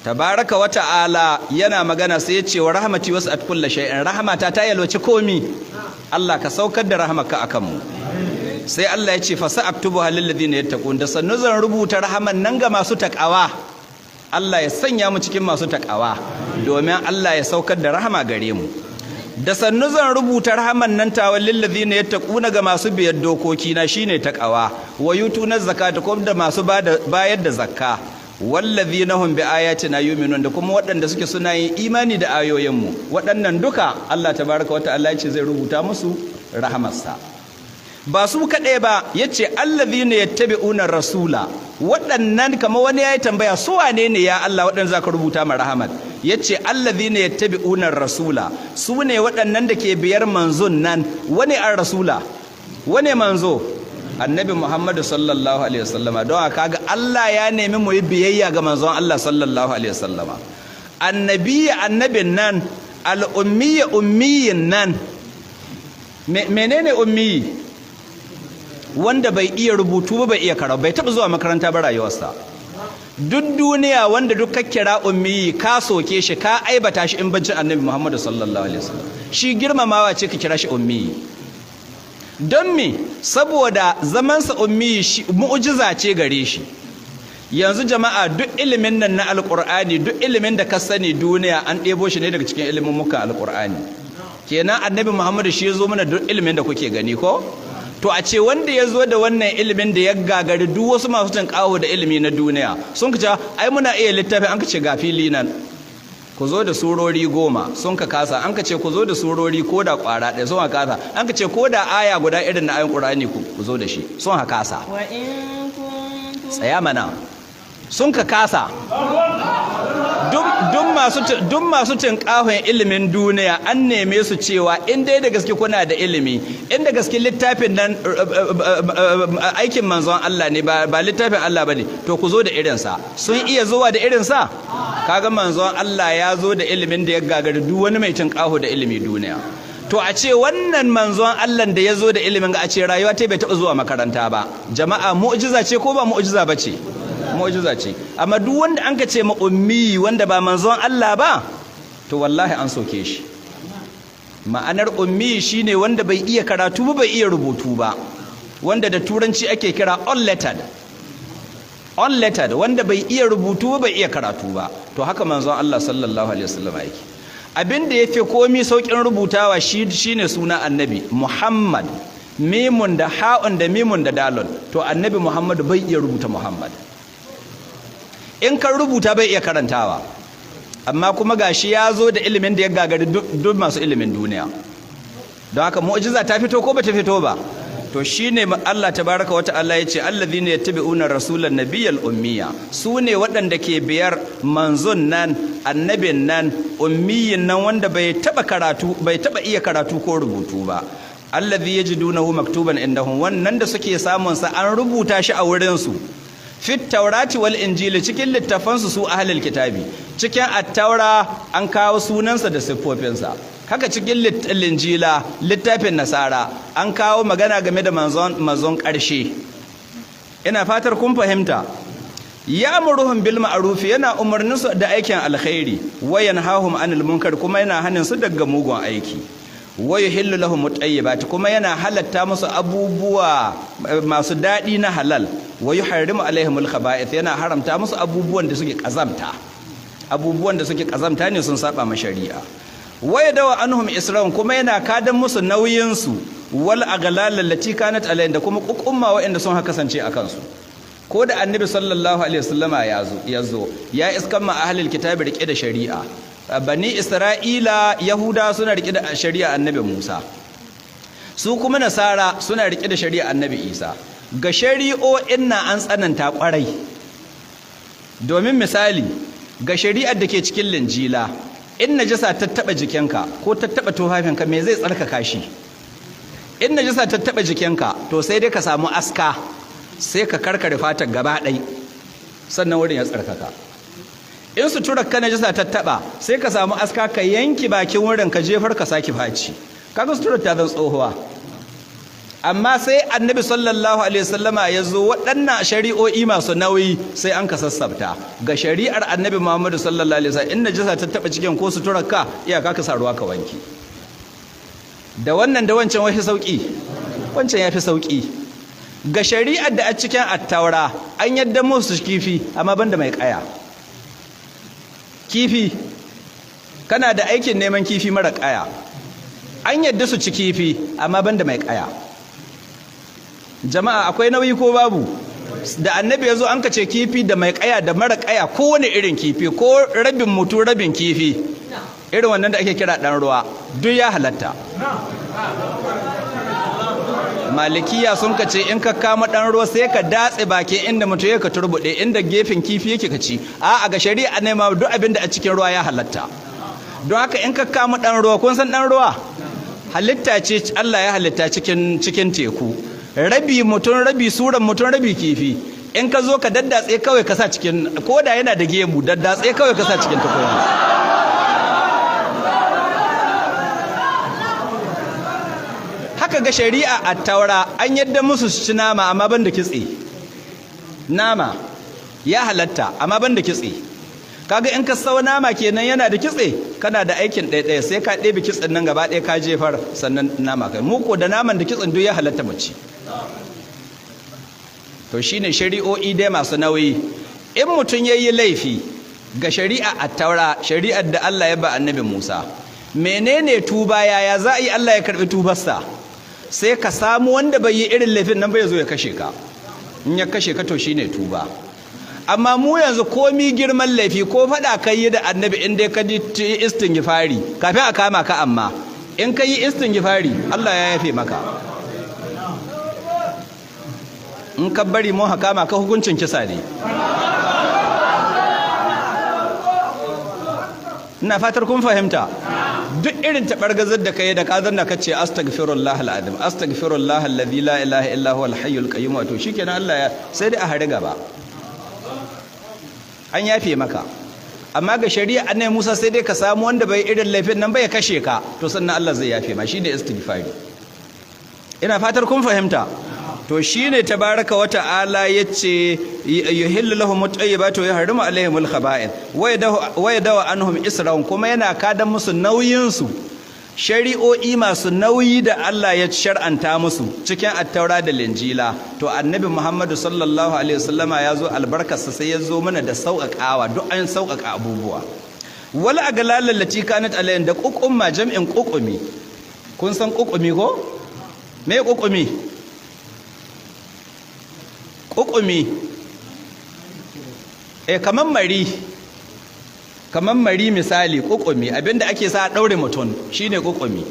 tabaraka wa ta'ala yana magana sai ya ce wa rahmati was'at kulli shay'in, rahmata ta yalwaci komi. Allah ka saukar da rahmarka akan mu. Sai Allah ya ce fa sa'aktubuha lil ladina yattaqun, da sannu zan rubuta rahaman nan ga masu takawa. Allah ya sanya mu cikin masu takawa, domin Allah ya saukar da rahama gare mu. Da sannu zan rubuta rahaman nan tawa lil ladina yattaquna, ga masu biyar dokoki na shine takawa, wa yutuna zakata, kuma da masu bayar da zakka, wallazina hum bi ayatina yu'minun, da kuma waɗanda suke suna yin imani da ayoyin mu. Waɗannan duka Allah tabaraka wa ta'ala ya ce zai rubuta musu rahamarsa. Ba su kaɗai ba, yace allazina yattabi'una rasula, waɗannan kamar wani yayi tambaya su wane ne ya Allah waɗanda zaka rubuta ma rahamat? Yace allazina yattabi'una rasula, su ne waɗannan da ke biyar manzon nan. Wani an rasula, wane manzo? Annabi Muhammadu sallallahu alaihi wasallama. Don haka kaga Allah ya nemi mu yi biyayya ga manzon Allah sallallahu alaihi wasallama. Annabi annabin nan, al'ummiyya ummiyin nan. Menene ummiyi? Wanda bai iya rubutu ba, bai iya karatu, bai taɓa zuwa makaranta ba rayuwarsa. Duk duniya wanda duk ka kira ummiyi ka soke shi, ka aibata shi in bancin annabi Muhammadu sallallahu alaihi wasallam. Shi girmamawa ce ka kira shi ummiyi. Don me? Saboda zamansa ummiyi mu'jiza ce gare shi. Yanzu jama'a duk ilimin nan na alqur'ani, duk ilimin da ka sani duniya an ɗebo shi ne daga cikin ilimin muka alqur'ani. Kenan annabi Muhammadu shi ya zo mana duk ilimin da kuke gani ko? To a ce wanda ya zo da wannan ilimin da ya gagari duk wasu masu tinƙaho da ilimi na duniya sun ka ce ai muna iya littafi, an ka ce ga fili nan ku zo da surori 10, sun ka kasa. An ka ce ku zo da surori ko da ƙwara ɗaya, sun ka kasa. An ka ce ko da aya guda irin na ayin Ƙur'ani ku zo da shi, sun ka kasa. Tsaya mana, sun ka kasa. Duk masu tinƙahon ilimin duniya an neme su cewa in dai da gaske kuna da ilimi, in da gaske littafin nan aikin manzon Allah ne ba littafin Allah bane, to ku zo da irinsa. Sun iya zuwa da irinsa? Kaga manzon Allah ya zo da ilimin da ya gagari duk wani mai tinƙaho da ilimi duniya. To a ce wannan manzon Allah da ya zo da ilimin ga a ce rayuwa ta bai taɓa zuwa makaranta ba, jama'a mu'jiza ce ko ba mu'jiza ba ce? Mu'jiza ce. Amma duk wanda an ka ce ma ummi wanda ba manzon Allah ba, to wallahi an soke shi. Ma'anar ummi shine wanda bai iya karatu ba, bai iya rubutu ba, wanda da turanci ake kira unlettered. Unlettered, wanda bai iya rubutu ba, bai iya karatu ba. To haka manzon Allah sallallahu alaihi wasallam yake. Abin da yafi komi saukin rubutawa shine suna annabi Muhammad, mimun da ha'un da mimun da dalon. To annabi Muhammad bai iya rubuta Muhammad. In kan rubuta bai iya karantawa, amma kuma gashi ya zo da ilimin da ya gagari duk masu ilimin duniya. Don haka mu'jiza ta fito ko bata fito ba? To shine Allah tabaraka wa ta'ala yace allazina yattabi'una rasulan nabiyyal ummiya, su ne waɗanda ke biyar manzon nan, annabin nan, ummiyin nan wanda bai taba karatu, bai taba iya karatu ko rubutu ba. Allazi yajidunahu maktuban indahum, wannan da suke samun sa an rubuta shi a wurin su. Fit taurati wal injili, cikin littafansu su ahlul kitabi, cikin attaura an kawo sunansa da siffofinsa. Haka cikin linjila, littafin nasara, an kawo magana game da manzon ƙarshe. Ina fatar kun fahimta. Ya'muruhum bil ma'ruf, yana umarnin su da aikin alkhairi, wa yanhahum anil munkar, kuma yana hanin su daga mugun aiki. Wa yuhillu lahum at-tayyibat, kuma yana halatta musu abubuwa masu daɗi na halal. Wa yuharrimu alaihimul khaba'ith, yana haramta musu abubuwan da suke kazamta. Abubuwan da suke kazamta ne sun saba ma shari'a. Wa yadawa anhum israhum, kuma yana kadan musu nauyin su, wal aghlal allati kanat alayhim, da kuma kukumma waɗanda sun haka kasance a kansu. Ko da annabi sallallahu alaihi wasallama yazo ya iskan ma ahlul kitabi rike da shari'a. Bani Isra'ila Yahuda suna rike da shari'a annabi Musa, su kuma Nasara suna rike da shari'a annabi Isa. Ga shari'o'in na an tsananta kwarai. Domin misali ga shari'ar da ke cikin Linjila, in najasa ta taba jikinka ko ta taba tufafinka, me zai tsarkaka shi? In najasa ta taba jikinka, to sai dai ka samu aska sai ka karkare fatar gaba ɗai, sannan wurin ya tsarkaka. In suturar ka najasa ta taba, sai ka samu aska ka yanki bakin wurin ka jefar ka saki faci, kaga suturar ta zan tsohuwa. Amma sai Annabi sallallahu alaihi wasallama ya zo, waɗannan shari'o'i masu nauyi sai an ka sassabta. Ga shari'ar Annabi Muhammadu sallallahu alaihi wasallam, in najasa ta taba cikin ko suturar ka, iyaka ka sa ruwa ka wanki. Da wannan da wancan wani sauki, wancan yafi sauki. Ga shari'ar da a cikin Attaura, an yadda musu kifi amma banda mai kaya. Kifi kana da aikin neman kifi mara kaya, an yadda su ci kifi amma banda mai kaya. Jama'a, akwai nauyi ko babu? Da Annabi ya zo, an kace kifi da mai kaya da mara kaya, kowane irin kifi, ko rabin mutu rabin kifi, irin wannan da ake kira dan ruwa, duk ya halatta. Malikiya sun kace in ka kama dan ruwa, sai ka datse bakin inda mutu ya ka turbude, inda gefen kifi yake ka ci. A ga shari'a ne ma duk abin da a cikin ruwa ya halatta. Don haka in ka kama dan ruwa, kun san dan ruwa halitta ce Allah ya halitta cikin teku, rabi mutum rabi suran mutum rabi kifi. In ka zo ka daddatse kawai ka sa cikin, ko da yana da gemu, daddatse kawai ka sa cikin tukunya. Haka ga shari'a a Taura, an yadda musu su ci nama amma ban da kitse. Nama ya halatta amma ban da kitse. Kaga in ka sau nama kenan yana da kitse, kana da aikin ɗaya, sai ka ɗebe kitsen nan gaba ɗaya ka jefar, sannan nama kai. Mu ko da naman da kitsen duk ya halatta mu ci. To shine shari'o'i dai masu nauyi. In mutum ya yi laifi ga shari'a a Taura, shari'ar da Allah ya ba Annabi Musa, menene tuba? Yaya za a yi Allah ya karɓi tubarsa? Sai ka samu wanda bai yi irin laifin nan bai zo ya kashe ka. In ya kashe ka, to shine tuba. Amma mu yanzu komi girman laifi, ko faɗa kai yi da Annabi, in dai ka ji istingifari kafin a kama ka, amma in ka yi istingifari, Allah ya yafe maka. In ka bari mun kama ka, hukuncin kisa ne. Ina fatar kun fahimta. Duk irin taɓargazar da kai, da ka zanna ka ce astaghfirullah alazim, astaghfirullah alladhi la ilaha illa huwa alhayyul qayyum, to shikenan, Allah ya sai dai a hari gaba, an yafe maka. Amma ga shari'a Annabi Musa, sai dai ka samu wanda bai irin laifin nan bai kashe ka, to sannan Allah zai yafe ma. Shine istighfari. Ina fatar kun fahimta. To shine tabaraka wa ta'ala yace yuhillu lahum at-tayyibatu wa yuharrimu alaihim al-khaba'ith wa yadahu anhum israhum, kuma yana kadan musu nauyin su, shari'o'i masu nauyi da Allah ya shar'anta musu cikin Attaura da Linjila. To Annabi Muhammadu sallallahu alaihi wasallama ya zo, albarkarsa sai ya zo mana da sauƙaƙawa, duk an sauƙaƙa abubuwa. Wal aglal allati kanat alayhim, da ƙuƙumma, jam'in ƙuƙumi. Kun san ƙuƙumi ko? Me ƙuƙumi? Ƙuƙumi, kaman mari, kaman mari misali. Ƙuƙumi abinda ake sa a ɗaure mutum shine ƙuƙumi.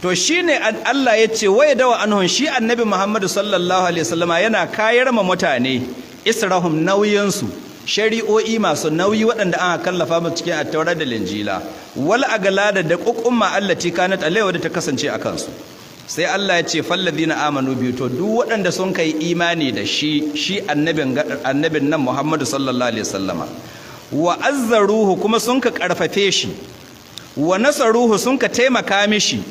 To shine Allah ya ce waya dawa anhum, shi Annabi Muhammadu sallallahu alaihi wasallama yana kayar ma mutane israhum, nauyinsu, shari'o'i masu nauyi waɗanda aka kallafa mu cikin Attaura da Linjila, wal aglada, da ƙuƙumma, allati kanat alaihi, wadda ta kasance a kansu. Sai Allah ya ce fallazina amanu bihi, to duk waɗanda sun kai imani da shi, shi annabin nan Muhammadu sallallahu alaihi wasallama, wa azzaruhu, kuma sun ka karfafe shi, wa nasaruhu, sun ka taimaka mishi,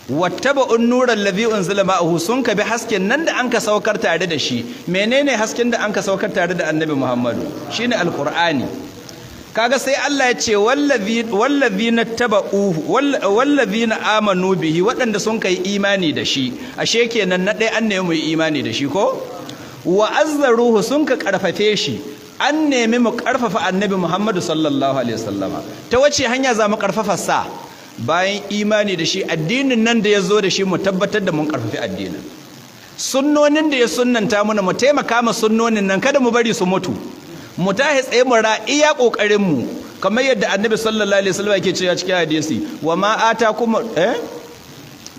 wattaba'un nuran ladhi unzila ma'ahu, sun ka bi hasken nan da an ka saukar tare da shi. Menene hasken da an ka saukar tare da Annabi Muhammadu? Shine Alqur'ani. Kaga sai Allah ya ce wallazina taba'uhu, wallazina amanu bihi, waɗanda sun kai imani da shi. Ashe kenan na ɗaya an nemi mu yi imani da shi ko? Wa azzaruhu, sun ka karfafe shi. An nemi mu karfafa Annabi Muhammadu sallallahu alaihi wasallama. Ta wace hanya za mu karfafa sa? Bayan imani da shi, addinin nan da ya zo da shi, mu tabbatar da mun karfafi addinin. Sunnonin da ya sunnanta mana, mu taimaka ma sunnonin nan, kada mu bari su mutu. Mu tahi tsaye mu ra iya kokarin mu, kamar yadda Annabi sallallahu alaihi wasallam yake cewa cikin hadisi, wa ma atakum,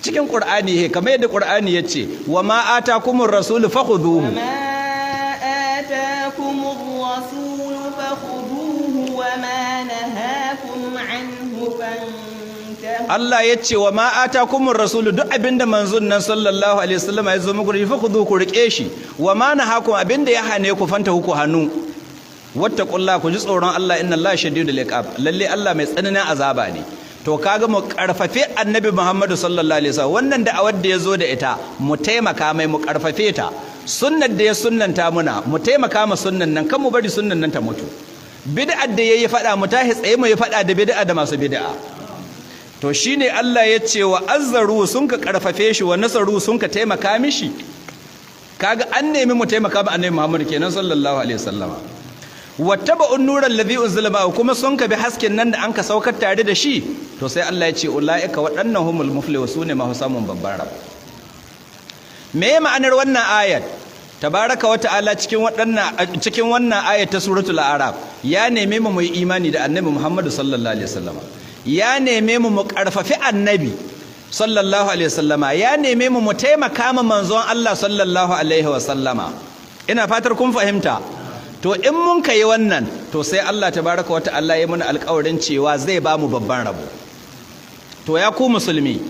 cikin Qur'ani, he, kamar yadda Qur'ani yace wa ma atakumur rasul fakhudhuhu. وما آتاكم الرسول فخذوه. Allah ya ce wa ma atakumur rasulu, duk abinda manzon nan sallallahu alaihi wasallam ya zo muku da shi, fakhudhu, ku rike shi, wa ma nahakum, abinda ya hane ku, fantahu, ku hannu, wattaqullaha, ku ji tsoron Allah, inna Allah shadidul iqab, lalle Allah mai tsananin azaba ne. To kaga mu karfafe Annabi Muhammadu sallallahu alaihi wasallam, wannan da'awar da ya zo da ita mu taimaka mai, mu karfafe ta, sunnar da ya sunnanta muna mu taimaka ma sunnan nan, kan mu bari sunnan nan ta mutu. Bid'ar da yayi fada, mu tahi tsaye mu yi fada da bid'a da masu bid'a. To shine Allah ya ce wa azzaru, sun ka karfafe shi, wa nasaru, sun ka taimaka mishi. Kaga an nemi mu taimaka ba Annabi Muhammad kenan sallallahu alaihi wasallama. Wattaba'un nuran ladhi unzila ma'ahu, kuma sun ka bi hasken nan da an ka saukar tare da shi. To sai Allah ya ce ulaika, waɗannan, humul muflihun, sune masu samun babban rabo. Me ma'anar wannan ayat? Tabaraka wa ta'ala cikin waɗannan, cikin wannan ayat ta suratul A'raf, ya neme mu mu yi imani da Annabi Muhammad sallallahu alaihi wasallama, ya neme mu mu karfafi Annabi sallallahu alaihi wasallama, ya neme mu mu taimaka ma manzon Allah sallallahu alaihi wasallama. Ina fatar kun fahimta. To in mun kai wannan, to sai Allah tabaraka wa ta'ala ya muna alƙawarin cewa zai ba mu babban rabo. To ya ku musulmi,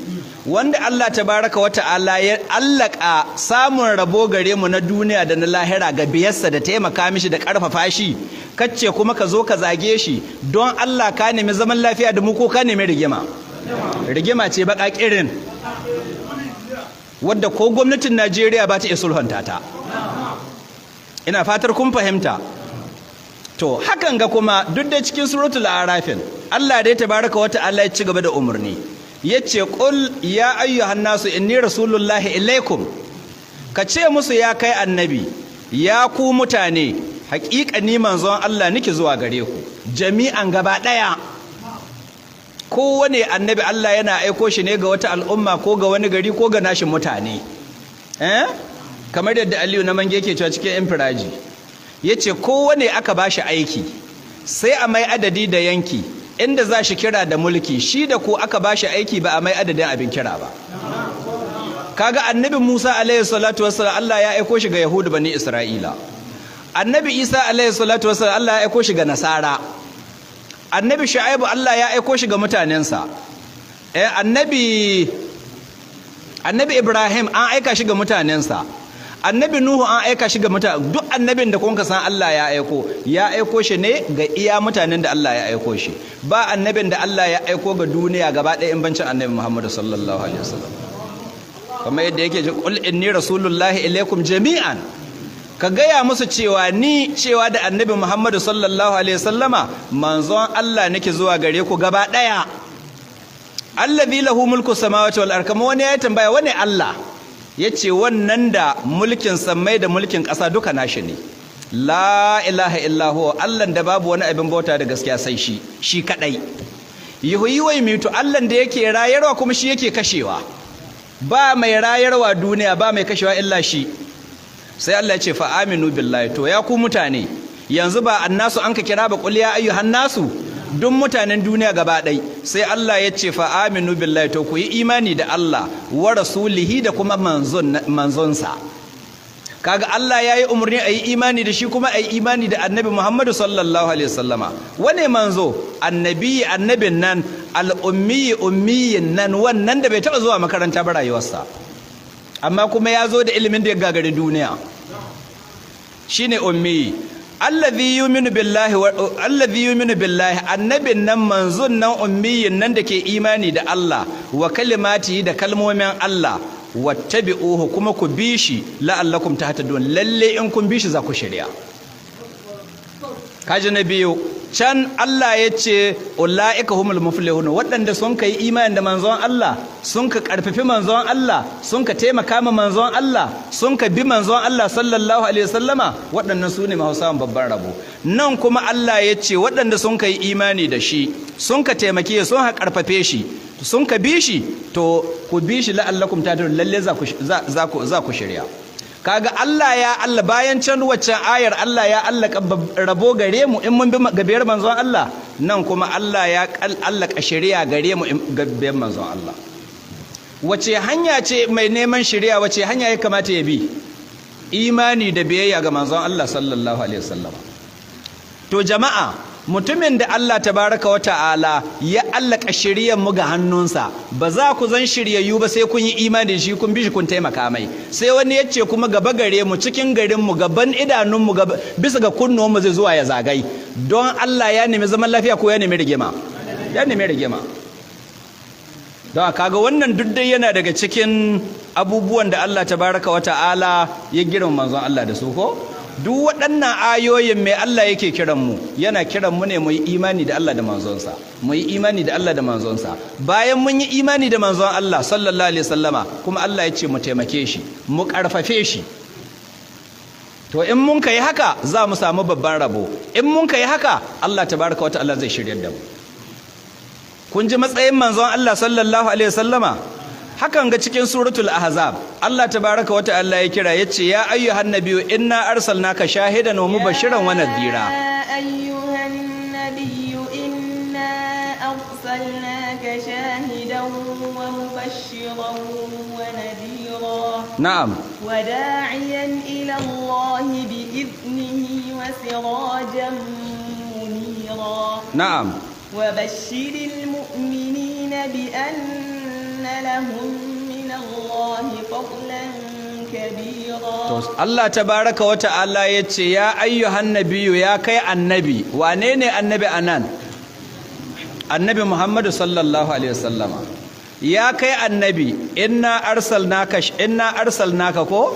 wanda Allah tabaraka wa ta'ala ya allaka samun rabo gare mu na duniya da na lahira ga biyarsa da taimaka mishi da karfafa shi, kace kuma ka zo ka zage shi, don Allah ka nemi zaman lafiya da mu ko ka nemi rigima? Rigima ce baka kirin wadda ko gwamnatin Najeriya ba ta iya sulhunta ta. Ina fatar kun fahimta. To hakan ga kuma duk da cikin suratul Arafin, Allah dai tabaraka wa ta'ala ya ci gaba da umarni, yace qul ya ayyuhan nasu inni rasulullahi ilaikum, ka ce musu ya kai Annabi, ya ku mutane, haƙiƙa ni manzon Allah nake zuwa gare ku jami'an, gaba ɗaya. Kowane annabi Allah yana aiko shi ne ga wata al'umma ko ga wani gari ko ga nashin mutane, eh, kamar yadda Aliyu na Mange yake cewa cikin Infiraji, yace kowane aka bashi aiki sai a mai adadi da yanki inda za shi kira da mulki, shi da ko aka bashi aiki ba a mai adadin abin kira ba. Kaga Annabi Musa alaihi salatu wassalam, Allah ya aiko shi ga Yahudu, bani Isra'ila. Annabi Isa alaihi salatu wassalam, Allah ya aiko shi ga Nasara. Annabi Shu'aibu, Allah ya aiko shi ga mutanensa. Eh, Annabi Ibrahim an aika shi ga mutanensa. Annabi Nuhu an aika shi ga mutane. Duk annabin da kun san Allah ya aiko, ya aiko shi ne ga iya mutanen da Allah ya aiko shi. Ba annabin da Allah ya aiko ga duniya gaba ɗaya in bancin Annabi Muhammad sallallahu alaihi wasallam, kamar yadda yake ji qul inni rasulullahi ilaikum jami'an, ka gaya musu cewa ni, cewa da Annabi Muhammadu sallallahu alaihi wasallama, manzon Allah nake zuwa gare ku gaba ɗaya. Allazi lahu mulku samawati wal ard. Kamar wani ya tambaya wani Allah, yace wannan da mulkin sammai da mulkin ƙasa duka nashi ne, la ilaha illa huwa, Allah da babu wani abin bauta da gaskiya sai shi, shi kadai. Yuhyi wa yumitu, Allah da yake rayarwa kuma shi yake kashewa, ba mai rayarwa duniya, ba mai kashewa illa shi. Sai Allah ya ce fa aminu billahi. To ya ku mutane, yanzu ba annasu an ka kira ba, qul ya ayyuhan nasu, duk mutanen duniya gaba ɗai. Sai Allah ya ce fa aminu billahi, to ku yi imani da Allah, wa rasulihi, da kuma manzonsa. Kaga Allah ya yi umarni a yi imani da shi kuma a yi imani da Annabi Muhammadu sallallahu alaihi wasallama. Wane manzo? Annabi, annabin nan, al'ummi, ummiyin nan, wannan da bai taɓa zuwa makaranta ba rayuwarsa, amma kuma ya zo da ilimin da ya gagari duniya, shine ummi. Allazi yu'minu billahi wa allazi yu'minu billahi, annabin nan, manzon nan, ummiyin nan da ke imani da Allah, wa kalimatihi, da kalmomin Allah, wattabi'uhu, kuma ku bi shi, la'allakum tahtadun, lalle in kun bi shi za ku shirya. Kaji na biyu, can Allah ya ce ula'ika humul muflihun, waɗanda sun kai imani da manzon Allah, sun ka karfafi manzon Allah, sun ka taimaka ma manzon Allah, sun ka bi manzon Allah sallallahu alaihi wasallama, waɗannan su ne masu samun babban rabo. Nan kuma Allah ya ce waɗanda sun kai imani da shi, sun ka taimake, sun ka karfafe shi, sun ka bi shi, to ku bi shi, la'allakum tahtadun, lalle za ku shirya. Kaga Allah ya Allah bayan can waccan ayar Allah ya Allah rabo gare mu in mun bi gabiyar manzon Allah, nan kuma Allah ya allaka shari'a gare mu in gabiyar manzon Allah. Wace hanya ce mai neman shari'a, wace hanya ya kamata ya bi? Imani da biyayya ga manzon Allah sallallahu alaihi wasallam. To jama'a, Mutumin da Allah tabaraka wa ta'ala ya allaka shiryan mu ga hannunsa, ba za ku zan shiryayyu ba sai kun yi imani da shi, kun bi shi, kun taimaka mai. Sai wani ya ce kuma gaba gare mu, cikin garin mu, gaban idanun mu, bisa ga kunnuwan mu zai zuwa ya zagai. Don Allah ya nemi zaman lafiya ko ya nemi rigima? Ya nemi rigima. Don kaga wannan duk dai yana daga cikin abubuwan da Allah tabaraka wa ta'ala ya girma manzon Allah da su ko? Duk waɗannan ayoyin mai Allah yake kiran mu, yana kiran mu ne mu yi imani da Allah da manzonsa, mu yi imani da Allah da manzonsa. Bayan mun yi imani da manzon Allah sallallahu alaihi wasallama, kuma Allah ya ce mu taimake shi, mu karfafe shi. To in mun kai haka za mu samu babban rabo. In mun kai haka Allah tabaraka wa ta'ala zai shiryar da mu. Kun ji matsayin manzon Allah sallallahu alaihi wasallama? Hakan ga cikin suratul ahzab Allah tabaraka wa ta'ala ya kira yace ya ayyuhan nabiyyu inna arsalnaka shahidan wa mubashiran wa nadhira. Ya ayyuhan nabiyyu inna arsalnaka shahidan wa mubashiran wa nadhira. Na'am. Wa da'iyan ila Allah bi idnihi wa sirajan munira. Na'am. Wa bashshiril mu'minina bi anna lahum min Allahi fadlan kabira. To Allah tabaraka wa ta'ala yace ya ayyuhan nabiyyu, ya kai annabi. Wane ne annabi anan? Annabi Muhammadu sallallahu alaihi wasallama. Ya kai annabi, inna arsalnaka ko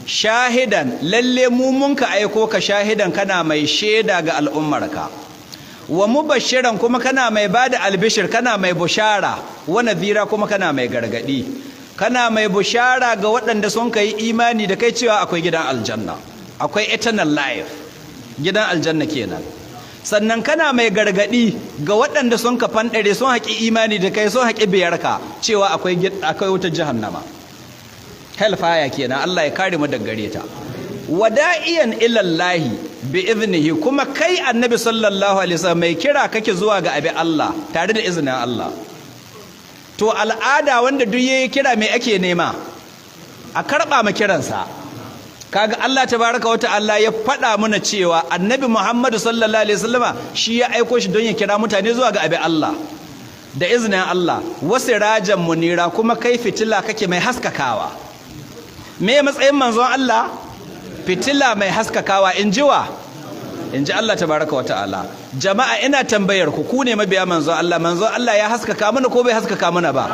shahidan, lalle mu mun ka aiko ka shahidan, kana mai shaida ga al'ummarka, wa mubashiran, kuma kana mai bada albishir, kana mai bushara, wa nadhira, kuma kana mai gargadi, kana mai bushara ga waɗanda sun kai imani da kai cewa akwai gidan aljanna, akwai eternal life, gidan aljanna kenan. Sannan kana mai gargadi ga waɗanda sun ka fanɗare, sun haƙi imani da kai, sun haƙi biyarka, cewa akwai wutar jahannama, hellfire kenan. Allah ya kare mu daga gare ta. Wada'iyan ilallahi bi iznihi, kuma kai annabi sallallahu alaihi wasallam mai kira kake zuwa ga abi Allah tare da izinin Allah. To al'ada wanda duk yayi kira mai ake nema? A karba ma kiransa. Kaga Allah tabaraka wa ta'ala ya faɗa mana cewa annabi Muhammadu sallallahu alaihi wasallama shi ya aiko shi don ya kira mutane zuwa ga abi Allah da izinin Allah. Wasirajan munira, kuma kai fitila kake mai haskakawa. Me matsayin manzon Allah? Fitila mai haskakawa. In jiwa? In ji Allah tabaraka wa ta'ala. Jama'a ina tambayar ku, ku ne mabiya manzon Allah. Manzon Allah ya haskaka mana ko bai haskaka mana ba?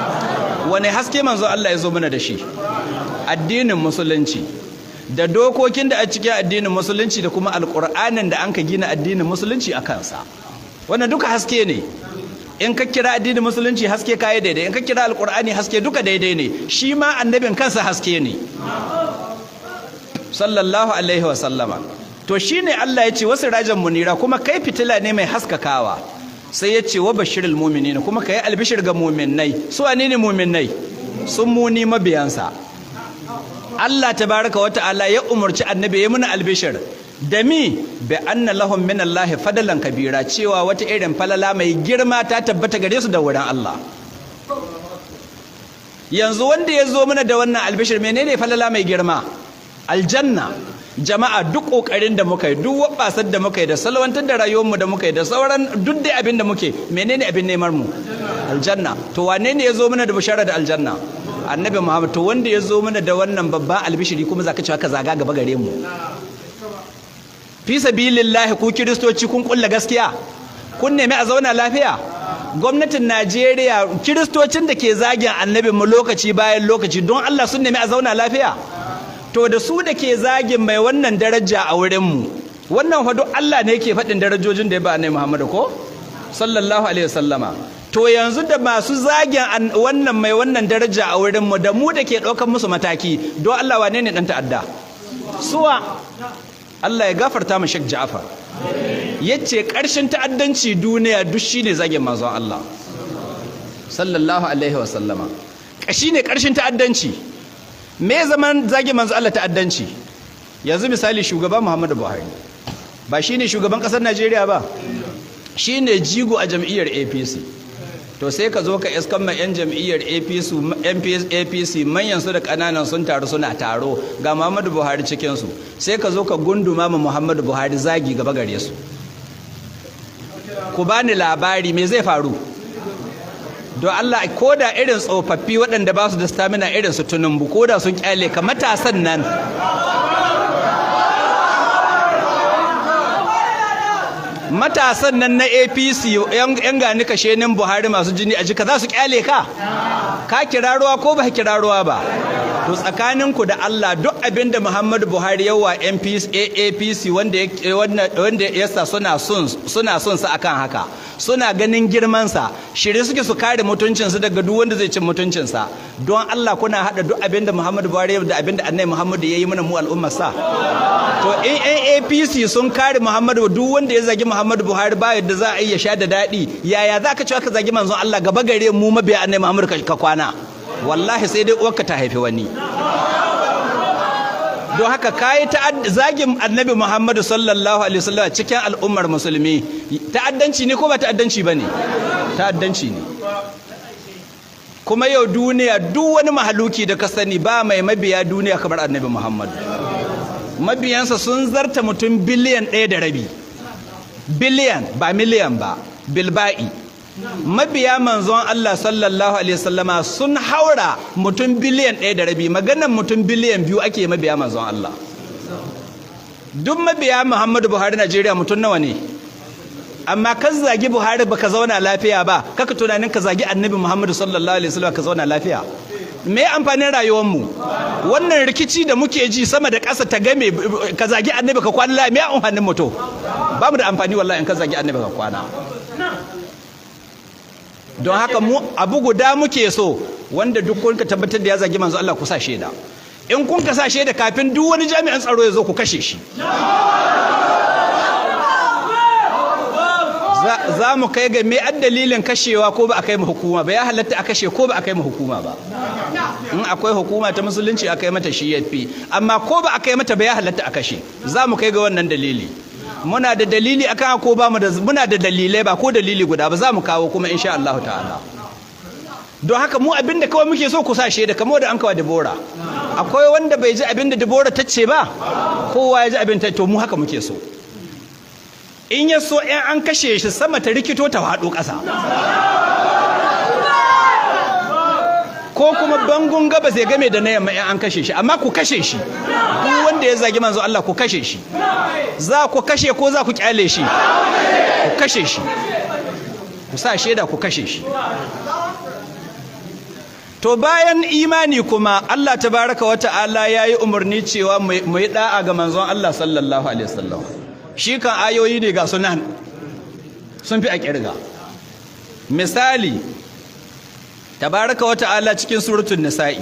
Wane haske manzon Allah ya zo mana da shi? Addinin musulunci da dokokin da a cikin addinin musulunci da kuma alƙur'anin da an ka gina addinin musulunci a kansa. Wannan duka haske ne. In ka kira addinin musulunci haske kayi daidai, in ka kira alƙur'ani haske duka daidai ne. Shi ma annabin kansa haske ne sallallahu alaihi wasallama. To shine Allah ya ce wasu rajan munira, kuma kai fitila ne mai haskakawa. Sai ya ce wa bashirul mu'minina, kuma kai albishir ga mu'minnai. Su wane ne mu'minnai? Sun muni mabiyansa. Allah tabaraka wa ta'ala ya umarci annabi ya muna albishir da mi bi anna lahum min Allah fadalan kabira, cewa wata irin falala mai girma ta tabbata gare su da wurin Allah. Yanzu wanda ya zo mana da wannan albishir, menene falala mai girma? Aljanna. Jama'a duk kokarin da muka yi, duk wabbasar da muka yi, da salwantar da rayuwarmu da muka yi, da sauran duk dai abin da muke, menene abin neman mu? Aljanna. To wane ne ya zo mana da bishara da aljanna? Annabi Muhammad. To wanda ya zo mana da wannan babban albishiri, kuma zaka cewa ka zaga gaba gare mu? Fi sabilillahi, ku kiristoci kun kulla gaskiya, kun nemi a zauna lafiya. Gwamnatin Najeriya, kiristocin da ke zagin annabi mu lokaci bayan lokaci, don Allah sun nemi a zauna lafiya? To da su da ke zagin mai wannan daraja a wurinmu, wannan fa duk Allah ne yake faɗin darajojin da ya ba annabi Muhammad ko sallallahu alaihi wasallama. To yanzu da masu zagin wannan mai wannan daraja a wurinmu da mu da ke ɗaukar musu mataki, don Allah wane ne ɗan ta'adda? Suwa? Allah ya gafarta mu Sheikh Ja'far. Yace ƙarshen ta'addanci duniya duk shine zagin manzon Allah sallallahu alaihi wasallama. Shine ƙarshen ta'addanci. Me zaman zagin manzon Allah ta'addanci? Yanzu misali shugaba Muhammadu Buhari ba shine shugaban ƙasar Najeriya ba, shine jigo a jam'iyyar APC. To sai ka zo ka iskan ma 'yan jam'iyyar APC manyan su da kananan sun taru suna taro, ga Muhammadu Buhari cikin su, sai ka zo ka gunduma ma Muhammadu Buhari zagi gaba gare su. Ku bani labari me zai faru? Don Allah, ko da irin tsofaffi waɗanda ba su da stamina irin su Tinubu, ko da sun kyale ka, matasan nan, matasan nan na APC, yan gani kashenin Buhari masu jini a jika, za su kyale ka? Ka kira ruwa ko ba kira ruwa ba? To, tsakaninku da Allah, duk abin da Muhammadu Buhari yawa APC wanda ya sa suna son sa akan haka, suna ganin girman sa, shirye suke su kare mutuncin su daga duk wanda zai cin mutuncin sa. Don Allah, kuna hada duk abin da Muhammadu Buhari da abin da Annabi Muhammadu yayi mana mu al'ummar sa? To, in APC sun kare Muhammadu, duk wanda ya zagi Muhammadu Buhari ba yadda za a yi ya sha da daɗi, yaya za ka ci ka zagi manzon Allah gaba gare mu mabiya Annabi Muhammadu ka kwana? Wallahi sai dai uwarka ta haifi wani. Don haka kayi zagin Annabi Muhammadu sallallahu alaihi wasallam cikin al'ummar musulmi ta'addanci ne ko ba ta'addanci bane? Ta'addanci ne. Kuma yau duniya, duk wani mahaluki da ka sani, ba mai mabiya duniya kamar Annabi Muhammadu. Mabiyansa sun zarta mutum 1.5 biliyan, biliyan ba miliyan ba, bilba'i. Mabiya manzon Allah sallallahu alaihi wasallama sun haura mutum 1.5 biliyan, maganan mutum 2 biliyan ake mabiya manzon Allah. Duk mabiya Muhammadu Buhari Najeriya mutum nawa ne? Amma kan zagi Buhari baka zauna lafiya ba, kaka tunanin ka zagi Annabi Muhammadu sallallahu alaihi wasallam ka zauna lafiya? Me amfanin rayuwar mu? Wannan rikici da muke ji sama da ƙasa ta game, ka zagi Annabi ka kwana lafiya, me amfanin mu? To, ba mu da amfani wallahi in ka zagi Annabi ka kwana. Don haka mu abu guda muke so: wanda duk kun ka tabbatar da ya zagi manzo Allah, ku sa shaida. In kun ka sa shaida, kafin duk wani jami'an tsaro ya zo, ku kashe shi. Za mu kai ga me dalilin kashewa, ko ba a kai mu hukuma ba, ya halatta a kashe ko ba a kai mu hukuma ba. In akwai hukuma ta musulunci a kai mata, shi yafi, amma ko ba a kai mata ba, ya halatta a kashe. Za mu kai ga wannan dalili. Muna da dalili akan ko ba mu da? Muna da dalilai, ba ko dalili guda ba, za mu kawo kuma insha Allah ta'ala. Don haka mu abinda kawai muke so, ku sa shaida kamar da an kawo Debora. Akwai wanda bai ji abinda Debora ta ce ba? Kowa ya ji abin ta. To, mu haka muke so. In ya so in an kashe shi, sama ta rikito ta faɗo ƙasa, ko kuma bangon gaba zai game da na yamma in an kashe shi, amma ku kashe shi. Duk wanda ya zagi manzo Allah, ku kashe shi. Za ku kashe ko za ku kyale shi? Ku kashe shi, ku sa shaida, ku kashe shi. To, bayan imani kuma, Allah tabaraka wa ta'ala ya yi umarni cewa mu yi da'a ga manzon Allah sallallahu alaihi wasallam. Shi kan ayoyi ne ga sunan sun fi a kirga. Misali, tabaraka wa ta'ala cikin suratul Nisa'i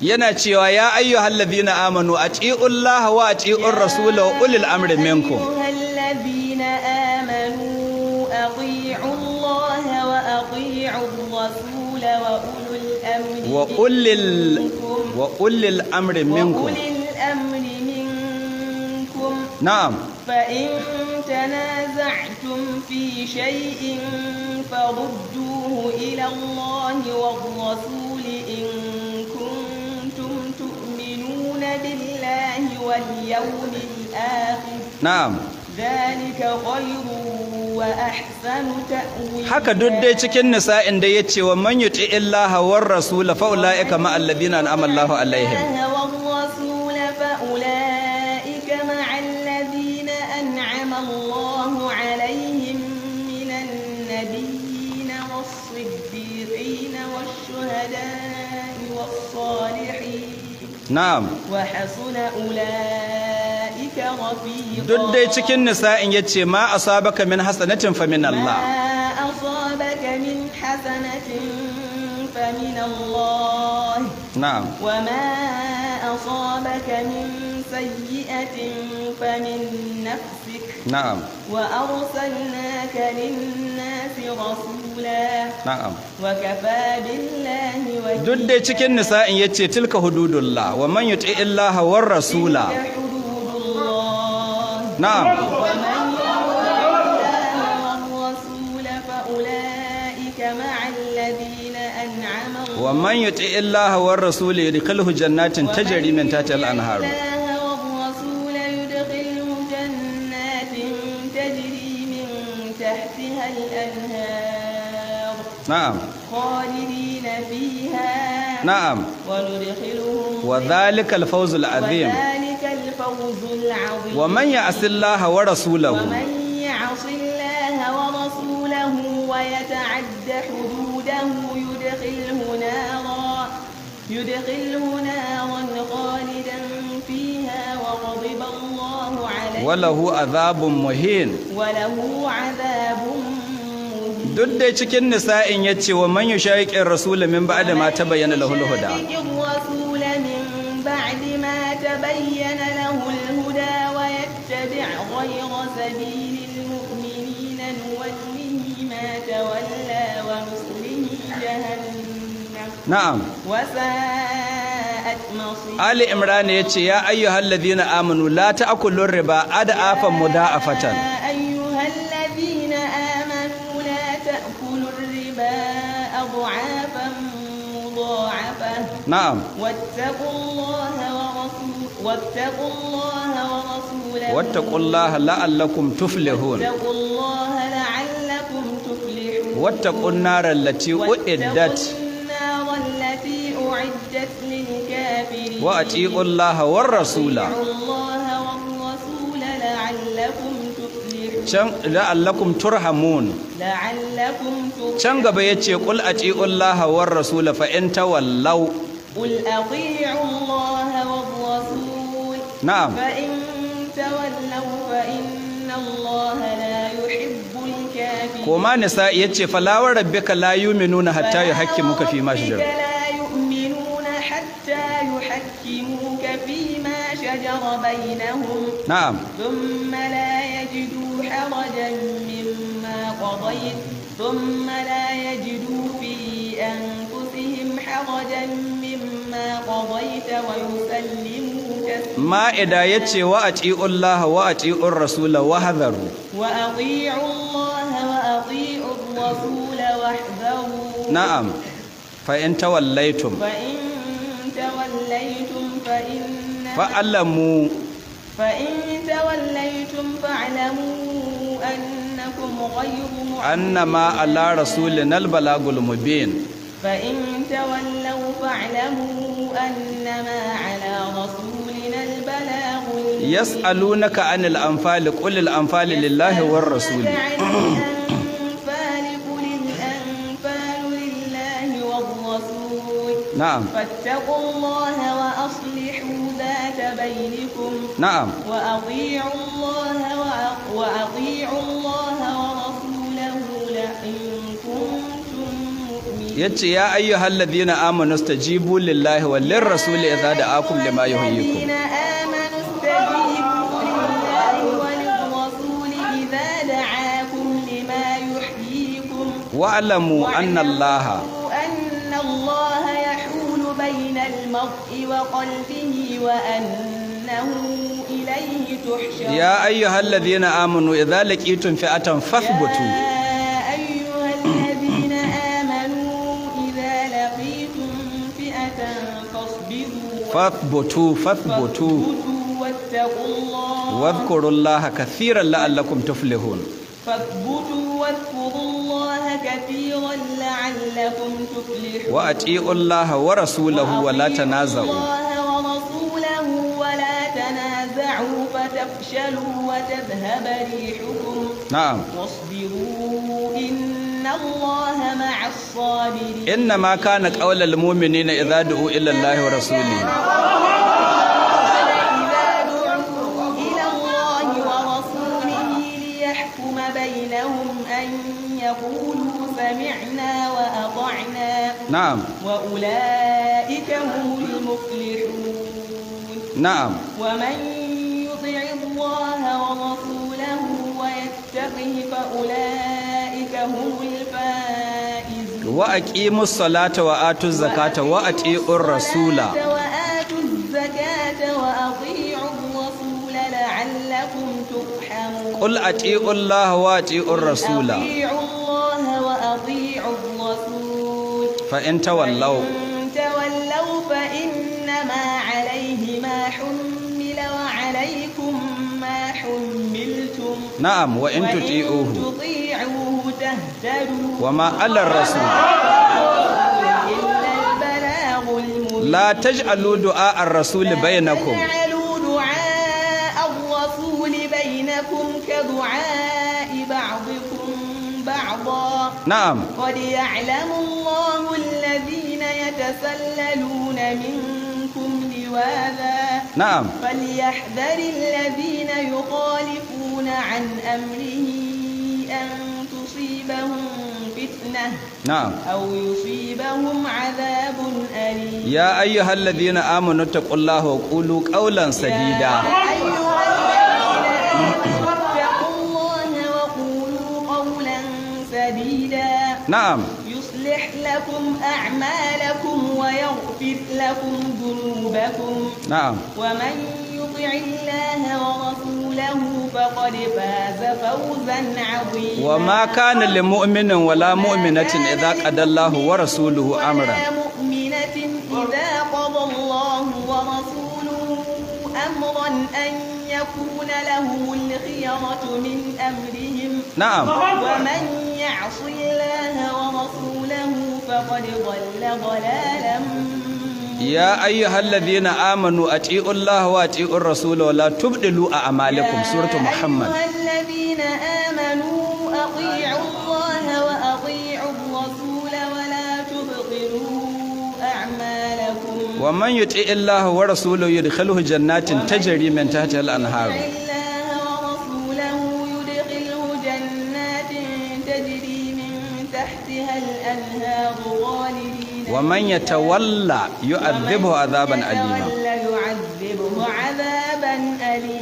yana cewa: ya ayyuhal ladhina amanu ati'ullaha wa ati'ur rasula wa ulil amri minkum. الذين آمنوا أطيعوا الله وأطيعوا الرسول وأولو الأمر وأولي منكم. وأولي الأمر منكم. وأولي الأمر منكم. Na'am. فإن تنازعتم في شيء فردوه إلى الله والرسول إن كنتم تؤمنون بالله واليوم الآخر، ذلك خير وأحسن تأويلا. Haka duk dai cikin Nisa'in da yace: wa man yuti illaha war rasula fa ulaika ma alladhina an'ama Allahu alaihim. الله والرسول فأولئك مع الذين أنعم الله عليهم من النبيين والصديقين والشهداء والصالحين، وحسن أولئك رفيقا. Duk dai cikin Nisa'in yace: ma asabaka min hasanatin fa min Allah. ما أصابك من حسنة فمن الله، وما أصابك من سيئة فمن نفسك، وأرسلناك للناس رسولا، وكفى بالله وكيلا. Duk dai cikin Nisa'in yace: tilka hududullah wa man yuti illaha war rasula. تلك حدود الله، ومن يطع الله والرسول فأولئك مع الذين أنعم الله wa man yuti illaha war rasula yudkhilhu jannatin tajri min tahtiha al-anhar. الله والرسول يدخله جنات تجري من تحتها Na'am. خالدين فيها. Na'am. وندخلهم Wa dhalikal fawzul azim. وذلك الفوز العظيم. Wa man ya'si Allah wa rasulahu ومن يعص الله ورسوله ويتعد حدوده يدخله نارا خالدا فيها وغضب الله عليه wa lahu azabun muhin. وله عذاب مهين. Duk dai cikin nisa'in yace wa man yushaqiqir rasul min ba'di ma tabayyana lahu al-huda. ومن يشاقق الرسول من بعد ما تبين له الهدى ويتبع غير سبيل المؤمنين نوله ما تولى ونصله جهنم Na'am. وساءت مصيرا. Ali Imran yace ya ayyuhal ladhina amanu la ta'kulur riba ad'afan mudha'afatan. يا أيها الذين آمنوا لا تأكلوا الربا أضعافا مضاعفة Na'am. واتقوا الله ورسوله Wattaqullaha la'allakum tuflihun. واتقوا الله لعلكم تفلحون. Wattaqun nara allati uiddat. واتقوا النار التي أعدت للكافرين. Wa ati'ullaha war rasula. وأطيعوا الله والرسول لعلكم تفلحون. Can la'allakum turhamun. لعلكم تفلحون. Can gaba yace qul ati'ullaha war rasula fa in tawallaw. قل أطيعوا الله والرسول Na'am. فإن تولوا فإن الله لا يحب الكافرين. Koma nisa yace fala wa rabbika la yu'minuna hatta yuhakkimuka fi ma shajara. لا يؤمنون حتى يحكموك فيما شجر بينهم Na'am. ثم لا يجدوا حرجا مما قضيت ثم لا يجدوا في أنفسهم حرجا مما قضيت ويسلموا تسليما. Ma'ida yace wa ati'ullaha wa ati'ur rasula wa hadharu. وأطيعوا الله وأطيعوا الرسول واحذروا. Na'am. Fa in tawallaytum فإن توليتم فإن fa'lamu فإن توليتم فاعلموا أنكم غير معجزين. annama ala rasulinal balagul mubin. فإن تولوا فاعلموا أنما على رسولنا البلاغ المبين. Yas'alunaka anil anfali qul al anfali lillahi war rasul. يسألونك عن الأنفال قل الأنفال لله والرسول. Na'am. فاتقوا الله وأصلحوا ذات بينكم Na'am. وأطيعوا الله ورسوله إن كنتم مؤمنين. Yace ya ayyuhal ladhina amanu stajibu lillahi wal lirrasuli idza da'akum lima yuhyikum. الذين آمنوا استجيبوا لله وللرسول إذا دعاكم لما يحييكم. Wa'lamu anna allaha واعلموا أن الله يحول بين المرء وقلبه وأنه إليه تحشرون. ya ayyuhal ladhina amanu idza laqitum fi'atan fathbutu. يا أيها الذين آمنوا إذا لقيتم فئة فاصبروا Fathbutu fathbutu فاثبتوا واتقوا الله wadhkurullaha kathiran la'allakum tuflihun. فاثبتوا واذكروا الله كثيرا لعلكم تفلحون. Wa ati'ullaha wa rasulahu wa la وأطيعوا tanaza'u. الله ورسوله ولا تنازعوا فتفشلوا وتذهب ريحكم. Na'am. واصبروا إن الله مع الصابرين. Innama kana qawlal mu'minina idza du'u ila Allahi wa rasulihi. إذا دعوا إلى الله ورسوله ليحكم بينهم أن يقولوا سمعنا وأطعنا Na'am. وأولئك هم المفلحون. Na'am. ومن يطع الله ورسوله ويتقه فأولئك هم الفائزون. Wa aqimus salata wa atuz zakata wa ati'ur rasula. وآتوا الزكاة وأطيعوا الرسول لعلكم ترحمون. Qul ati'ullaha wa ati'ur rasula. أطيعوا الله وأطيعوا الرسول. Fa in tawallaw فإن تولوا فإنما عليه ما حمل وعليكم ما حملتم. Na'am. Wa in وإن tuti'uhu تطيعوه تهتدوا. تهتدوا. وما على الرسول إلا البلاغ المبين. لا تجعلوا دعاء الرسول بينكم. لا تجعلوا دعاء الرسول بينكم كدعاء بعضكم بعضا. نعم. قد يعلم الله الذين يتسللون منكم لواذا. نعم. فليحذر الذين يخالفون عن أمره أن تصيبهم فتنة. نعم. أو يصيبهم عذاب أليم. يا أيها الذين آمنوا اتقوا الله وقولوا قولا سديدا. يا أيها الذين آمنوا اتقوا الله وقولوا قولا سديدا. نعم. يصلح لكم أعمالكم ويغفر لكم ذنوبكم. نعم. ومن يطع الله ورسوله فقد فاز فوزا عظيما. وما كان لمؤمن ولا مؤمنة إذا قضى الله ورسوله أمرا. ولا مؤمنة إذا قضى الله ورسوله أمرا أن يكون لهم الخيرة من أمرهم. نعم. ومن يعص الله ورسوله فقد ضل ضلالا. يا أيها الذين آمنوا أطيعوا الله وأطيعوا الرسول ولا تبدلوا أعمالكم. سورة محمد. يا أيها الذين آمنوا أطيعوا الله وأطيعوا الرسول ولا تبطلوا أعمالكم. ومن يطع الله ورسوله يدخله جنات تجري من تحتها الأنهار. ومن يطع الله ورسوله يدخله جنات تجري من تحتها الأنهار خالدين. ومن يتولى يعذبه عذابا أليما.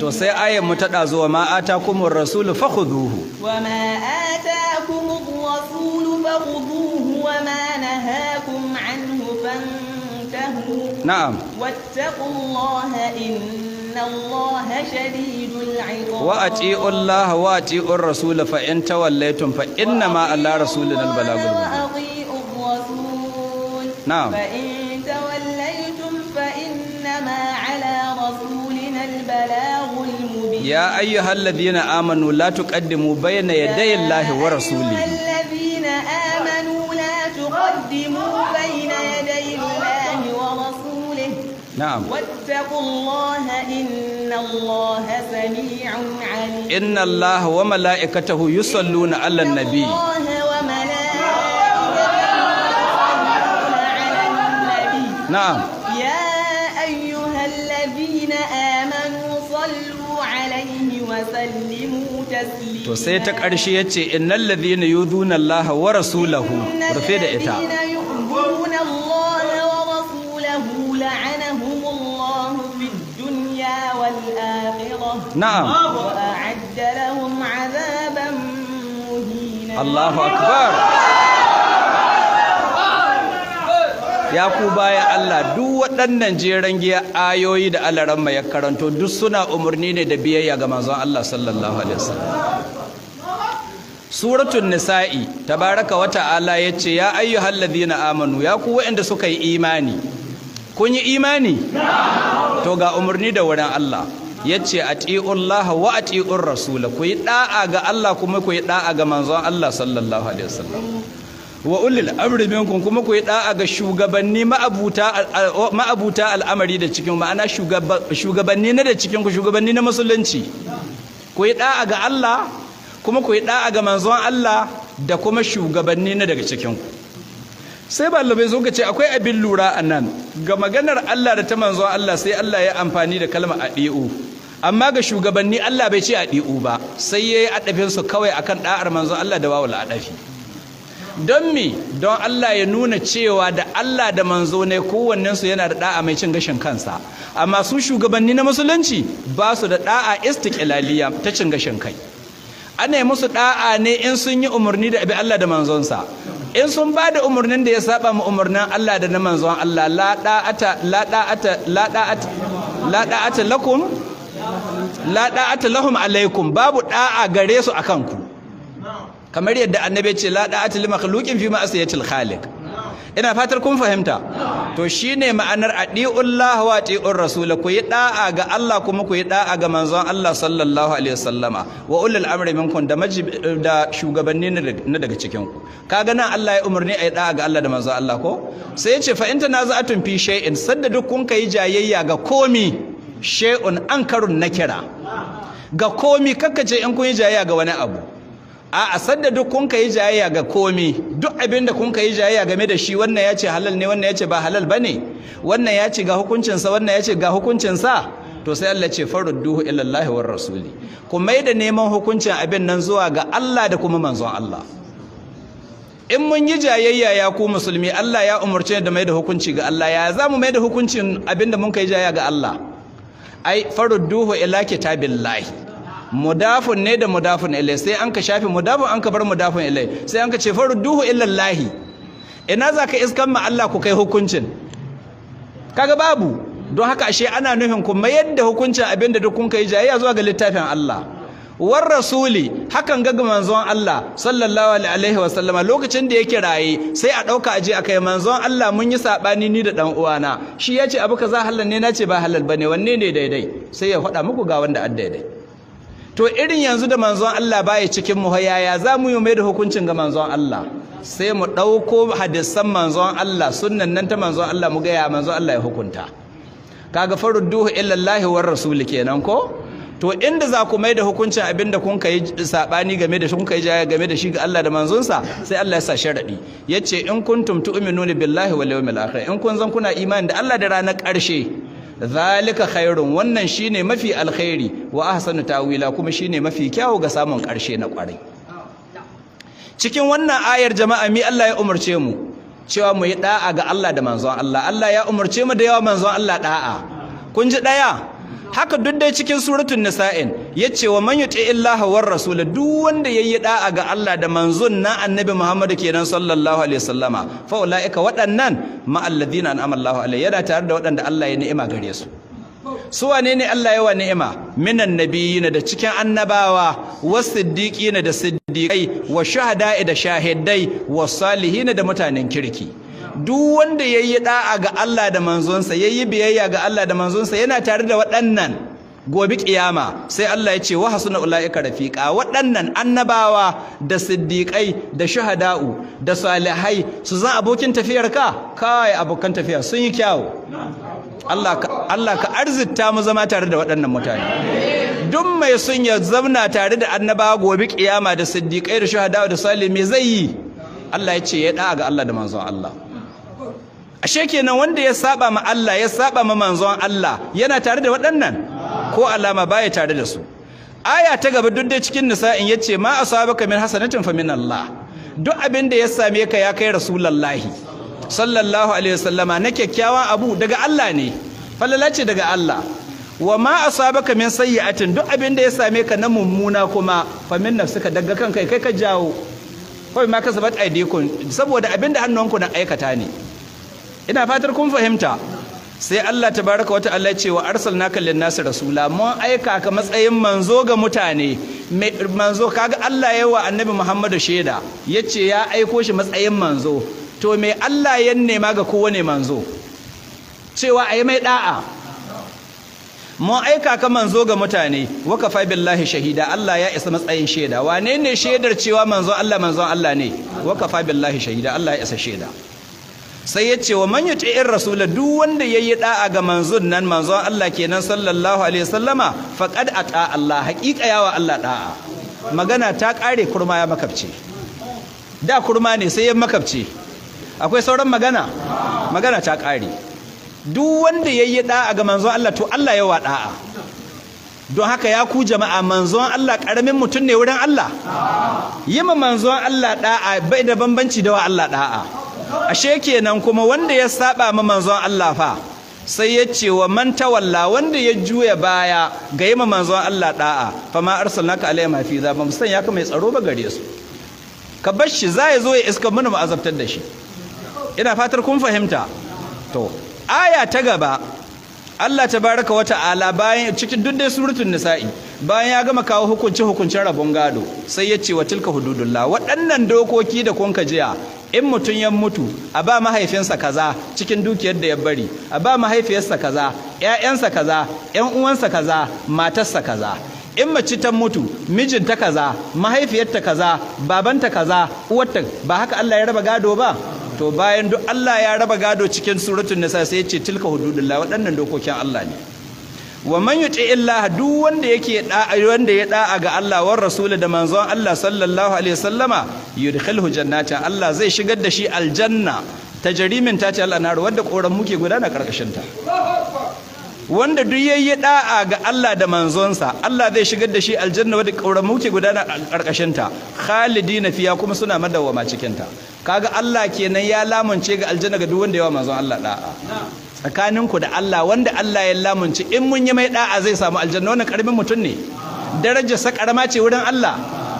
To sai ayar mu ta dazo wa ma atakumur rasulu fakhuduhu. Wa ma atakumur rasulu fakhuduhu wa ma nahakum anhu fantahu. Na'am. Wattaqullaha innallaha shadidul 'iqab. Wa ati'u Allah wa ati'ur rasul fa in tawallaytum fa innama ala rasulina al-balagul mubin. نعم. فإن توليتم فإنما على رسولنا البلاغ المبين. يا أيها الذين آمنوا لا تقدموا بين يدي الله ورسوله. يا أيها الذين آمنوا لا تقدموا بين يدي الله ورسوله. نعم. واتقوا الله إن الله سميع عليم. إن الله وملائكته يصلون على النبي. إن الله وملائكته. نعم. يا أيها الذين آمنوا صلوا عليه وسلموا تسليما. To sai ta ƙarshe yace innal ladhina yudhuna Allah wa rasulahu. Rufe da ita. Innal ladhina yu'dhuna Allah wa rasulahu la'anahumullahu fid dunya wal akhirah. Na'am. Wa a'adda lahum 'adhaban muhina. Allahu akbar. Ya ku baya Allah, duk waɗannan jeran giya ayoyi da alaramma ya karanto duk suna umarni ne da biyayya ga manzon Allah sallallahu alaihi wasallam. Suratul Nisa'i tabaraka wa ta'ala yace ya ayyuhal ladhina amanu, ya ku waɗanda suka yi imani. Kun yi imani? To ga umarni da wurin Allah. Yace atiullaha wa atiur rasul, ku yi da'a ga Allah kuma ku yi da'a ga manzon Allah sallallahu alaihi wasallam. Wa ulil amri minkum, kuma ku yi da'a ga shugabanni ma'abuta al'amari da cikin, ma'ana shugabanni na da cikin ku, shugabanni na musulunci. Ku yi da'a ga Allah kuma ku yi da'a ga manzon Allah da kuma shugabanni na daga cikin ku. Sai malamai suka ce akwai abin lura a nan ga maganar Allah da ta manzon Allah, sai Allah ya amfani da kalmar adi'u, amma ga shugabanni Allah bai ce adi'u ba, sai yayi adafin su kawai akan da'ar manzon Allah da wawul adafi. Don mi? Don Allah ya nuna cewa da Allah da manzo ne kowannensu yana da da'a mai cin gashin kansa, amma su shugabanni na musulunci ba su da da'a istiqlaliya ta cin gashin kai. Ana yi musu da'a ne in sun yi umarni da abi Allah da manzonsa. In sun ba da umarnin da ya saba ma umarnin Allah da na manzon Allah, la da'ata la da'ata la da'ata la da'ata lakum la da'ata lahum alaikum, babu da'a gare su akan ku. Kamar yadda annabi ce la da'ata li makhluqin fi ma'siyatil khaliq. Ina fatar kun fahimta. To shine ma'anar adi'ullah wa ati'ur rasul, ku yi da'a ga Allah kuma ku yi da'a ga manzon Allah sallallahu alaihi wasallama wa ulul amri minkum, da da shugabanni na daga cikin ku. Kaga nan Allah ya umarni ayi da'a ga Allah da manzon Allah ko? Sai ya ce fa in tanaza'atun fi shay'in, sadda duk kun kai jayayya ga komi, shay'un ankarun nakira, ga komi, kakkace in kun yi jayayya ga wani abu. A sadda duk kun kai jayayya ga komi, duk abin da kun kai jayayya game da shi, wannan ya ce halal ne, wannan ya ce ba halal bane, wannan ya ce ga hukuncinsa, wannan ya ce ga hukuncinsa, to sai Allah ce farudduhu ila Allah war rasuli, ku mai da neman hukuncin abin nan zuwa ga Allah da kuma manzon Allah. In mun yi jayayya ya ku musulmi, Allah ya umarce da mai da hukunci ga Allah. Ya za mu mai da hukuncin abin da mun kai jayayya ga Allah? Ai farudduhu ila kitabillahi, mudafun ne da mudafun ilai, sai an ka shafi mudafun an ka bar mudafun ilai, sai an ka ce farudduhu ilallahi. Ina za ka iskan ma Allah ku kai hukuncin? Kaga babu. Don haka ashe ana nufin ku mayar da hukuncin abinda duk kun kai jayayya zuwa ga littafin Allah war rasuli. Hakan ga manzon Allah sallallahu alaihi wa sallama lokacin da yake raye, sai a dauka aje akai manzon Allah mun yi sabani ni da dan uwana, shi yace abu kaza halal ne, nace ba halal bane, wanne ne daidai? Sai ya faɗa muku ga wanda addaidai. To irin yanzu da manzon Allah baya cikin mu, yaya za mu yi mai da hukuncin ga manzon Allah? Sai mu ɗauko hadisan manzon Allah, sunnan nan ta manzon Allah, mu ga ya manzon Allah ya hukunta. Kaga farudduhu ilallahi war rasul kenan ko? To inda za ku mai da hukuncin abinda kun kai sabani game da shi, kun kai jaya game da shi ga Allah da manzonsa, sai Allah ya sa sharadi, yace in kuntum tu'minuna billahi wal yawmil akhir, in kun zan kuna imani da Allah da ranar ƙarshe, zalika khairun, wannan shine mafi alkhairi, wa ahsanu tawila, kuma shine mafi kyawu ga samun ƙarshe na ƙwarai. Cikin wannan ayar jama'a, mi Allah ya umarce mu? Cewa mu yi da'a ga Allah da manzon Allah. Allah ya umarce mu da yawa manzon Allah da'a. Kun ji daya? Haka duk dai cikin suratul nisa'in yace wa man yuti illaha war rasul, duk wanda yayi da'a ga Allah da manzon na annabi Muhammad kenan sallallahu alaihi wasallama, fa ulaika, waɗannan ma alladhina an'ama Allahu alaihi, yana tare da waɗanda Allah ya ni'ima gare su. Su wane ne Allah ya wa ni'ima? Minan nabiyina, da cikin annabawa, wasiddiqina, da siddiqai, wa shuhada'i, da shahidai, wa salihina, da mutanen kirki. Duk wanda yayi da'a ga Allah da manzonsa, yayi biyayya ga Allah da manzonsa, yana tare da waɗannan gobe kiyama. Sai Allah ya ce wa hasuna ulaika rafiqa, waɗannan annabawa da siddiqai da shuhada'u da salihai su zan abokin tafiyar ka. Kai, abokan tafiya sun yi kyawu. Allah ka arzita mu zama tare da waɗannan mutane. Duk mai sun ya zauna tare da annabawa gobe kiyama da siddiqai da shuhada'u da salihai, zai yi? Allah ya ce ya da'a ga Allah da manzon Allah. Ashe kenan wanda ya saba ma Allah, ya saba ma manzon Allah, yana tare da waɗannan? Ko alama baya tare da su. Aya ta gaba duk da cikin nisa'in yace ma asabaka min hasanatin fa min Allah, duk abin da ya same ka ya kai rasulullahi sallallahu alaihi wasallama na kyakkyawan abu daga Allah ne, falala ce daga Allah. Wa ma asabaka min sayyi'atin, duk abin da ya same ka na mummuna kuma fa min nafsika, daga kanka, kai ka jawo, kawai ma kasabat aydikum, saboda abin da hannunku na aikata ne. Ina fatar kun fahimta. Sai Allah tabaraka wa ta'ala ce wa arsalnaka lin-nasi rasula, mun aika ka matsayin manzo ga mutane. Manzo, kaga Allah ya wa annabi Muhammadu shaida, yace ya aiko shi matsayin manzo. To me Allah ya nema ga kowane manzo? Cewa ayi mai da'a. Mun aika ka manzo ga mutane, wa kafa billahi shahida, Allah ya isa matsayin shaida. Wane ne shaidar cewa manzo Allah manzon Allah ne? Wa kafa billahi shahida, Allah ya isa shaida. Sai ya ce wa man yuti'ir rasul, duk wanda yayi da'a ga manzon nan, manzon Allah kenan sallallahu alaihi wasallama, faqad ata Allah, haqiqa yawa Allah da'a. Magana ta kare, kurma ya makabce. Da kurma ne sai ya makabce. Akwai sauran magana? Magana ta kare. Duk wanda yayi da'a ga manzon Allah, to Allah yawa da'a. Don haka ya ku jama'a, manzon Allah karamin mutum ne wurin Allah? Yi ma manzon Allah da'a bai da bambanci da wa Allah da'a. Ashe kenan kuma wanda ya saba ma manzon Allah fa, sai ya ce wa man tawalla, wanda ya juya baya ga yi ma manzon Allah da'a, fa ma arsalnaka alaihim hafiza, ba mu sanya ka mai tsaro ba gare su. Ka bar shi, za ya zo ya iska mana mu azabtar da shi. Ina fatar kun fahimta. To aya ta gaba, Allah tabaraka wa ta'ala bayan cikin duk dai suratul nisa'i, bayan ya gama kawo hukunci hukuncin rabon gado, sai ya ce wa tilka hududullah, waɗannan dokoki da kun jiya In mutum ya mutu, a ba mahaifinsa kaza cikin dukiyar da ya bari, a ba mahaifiyarsa kaza, ƴaƴansa kaza, ƴan uwansa kaza, matarsa kaza. In mace ta mutu, mijinta kaza, mahaifiyarta kaza, babanta kaza, uwarta. Ba haka Allah ya raba gado ba? To bayan duk Allah ya raba gado cikin suratul nisa, sai ya ce tilka hududullah, waɗannan dokokin Allah ne. Wa man yuti illah, duk wanda yake da'a, wanda ya da'a ga Allah war rasul da manzon Allah sallallahu alaihi wasallama, yudkhilhu jannatin, Allah zai shigar da shi aljanna, tajri min tahtiha al-anhar, wadda koran muke gudana karkashin ta. Wanda duk yayi da'a ga Allah da manzonsa, Allah zai shigar da shi aljanna wadda koran muke gudana karkashin ta, khalidina fiya, kuma suna madawwama cikin ta. Kaga Allah kenan ya lamunce ga aljanna ga duk wanda yawa manzon Allah da'a. Tsakaninku da Allah, wanda Allah ya lamunci in mun yi mai da'a zai samu aljanna, wannan karamin mutum ne? Darajar sa karama ce wurin Allah?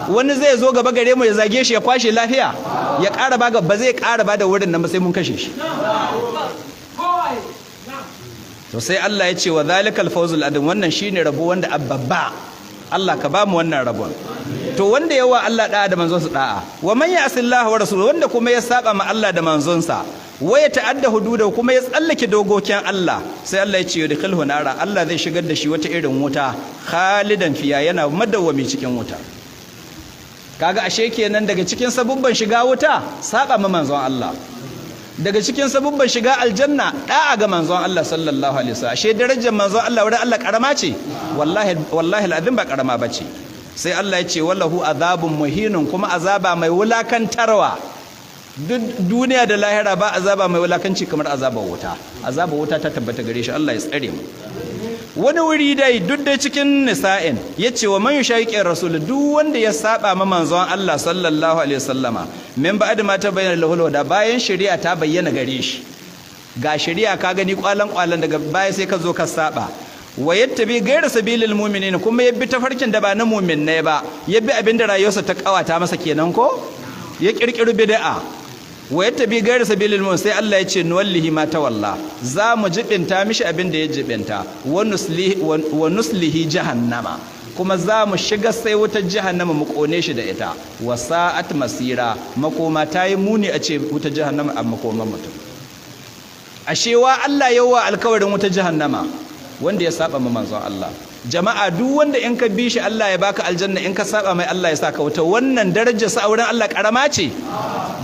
Wani zai zo gaba gare mu ya zage shi ya kwashe lafiya? Ya ƙara ba, ba zai ƙara ba da wurin nan ba sai mun kashe shi. To sai Allah ya ce wa zalikal fawzul adim, wannan shine rabo wanda abbabba. Allah ka ba mu wannan rabon. To wanda yawa Allah da'a da manzon sa da'a. Wa man ya'si Allah wa rasulahu, wanda kuma ya saba ma Allah da manzon sa, wa ya ta'adda hududa, kuma ya tsallake dokokin Allah, sai Allah ya ce yudkhilhu nara, Allah zai shigar da shi wata irin wuta, khalidan fiya, yana madawwami cikin wuta. Kaga ashe kenan daga cikin sabubban shiga wuta saba ma manzon Allah, daga cikin sabubban shiga aljanna da'a ga manzon Allah sallallahu alaihi wasallam. Ashe darajar manzon Allah wurin Allah karama ce? Wallahi wallahi alazim ba karama bace. Sai Allah ya ce wallahu azabun muhinun, kuma azaba mai wulakantarwa. Duk duniya da lahira ba azaba mai wulakanci kamar azabar wuta. Azabar wuta ta tabbata gare shi, Allah ya tsare mu. Wani wuri dai duk da cikin nisa'in ya ce wa man yushaqiqir rasul, duk wanda ya saba ma manzon Allah sallallahu alaihi wasallama, min ba'd ma ta bayyana lahu, da bayan shari'a ta bayyana gare shi, ga shari'a ka gani kwalan kwalan, daga baya sai ka zo ka saba, wa yattabi ghayra sabilil mu'minin, kuma ya bi tafarkin da ba na mu'minnai ba, ya bi abinda rayuwarsa ta kawata masa kenan, ko ya kirkiri bid'a, wa yattabi ghayra sabilil mu'min, sai Allah ya ce nuwallihi ma tawalla, za mu jibinta mishi abin da ya jibinta, wa nuslihi jahannama, kuma za mu shiga sai wutar jahannama mu kone shi da ita, wa sa'at masira, makoma ta yi muni a ce wutar jahannama a makoman mutum. Ashewa Allah yawa alkawarin wutar jahannama wanda ya saba ma manzon Allah. Jama'a, duk wanda in ka bi shi Allah ya baka aljanna, in ka saba mai Allah ya saka wuta, wannan darajar sa wurin Allah karama ce?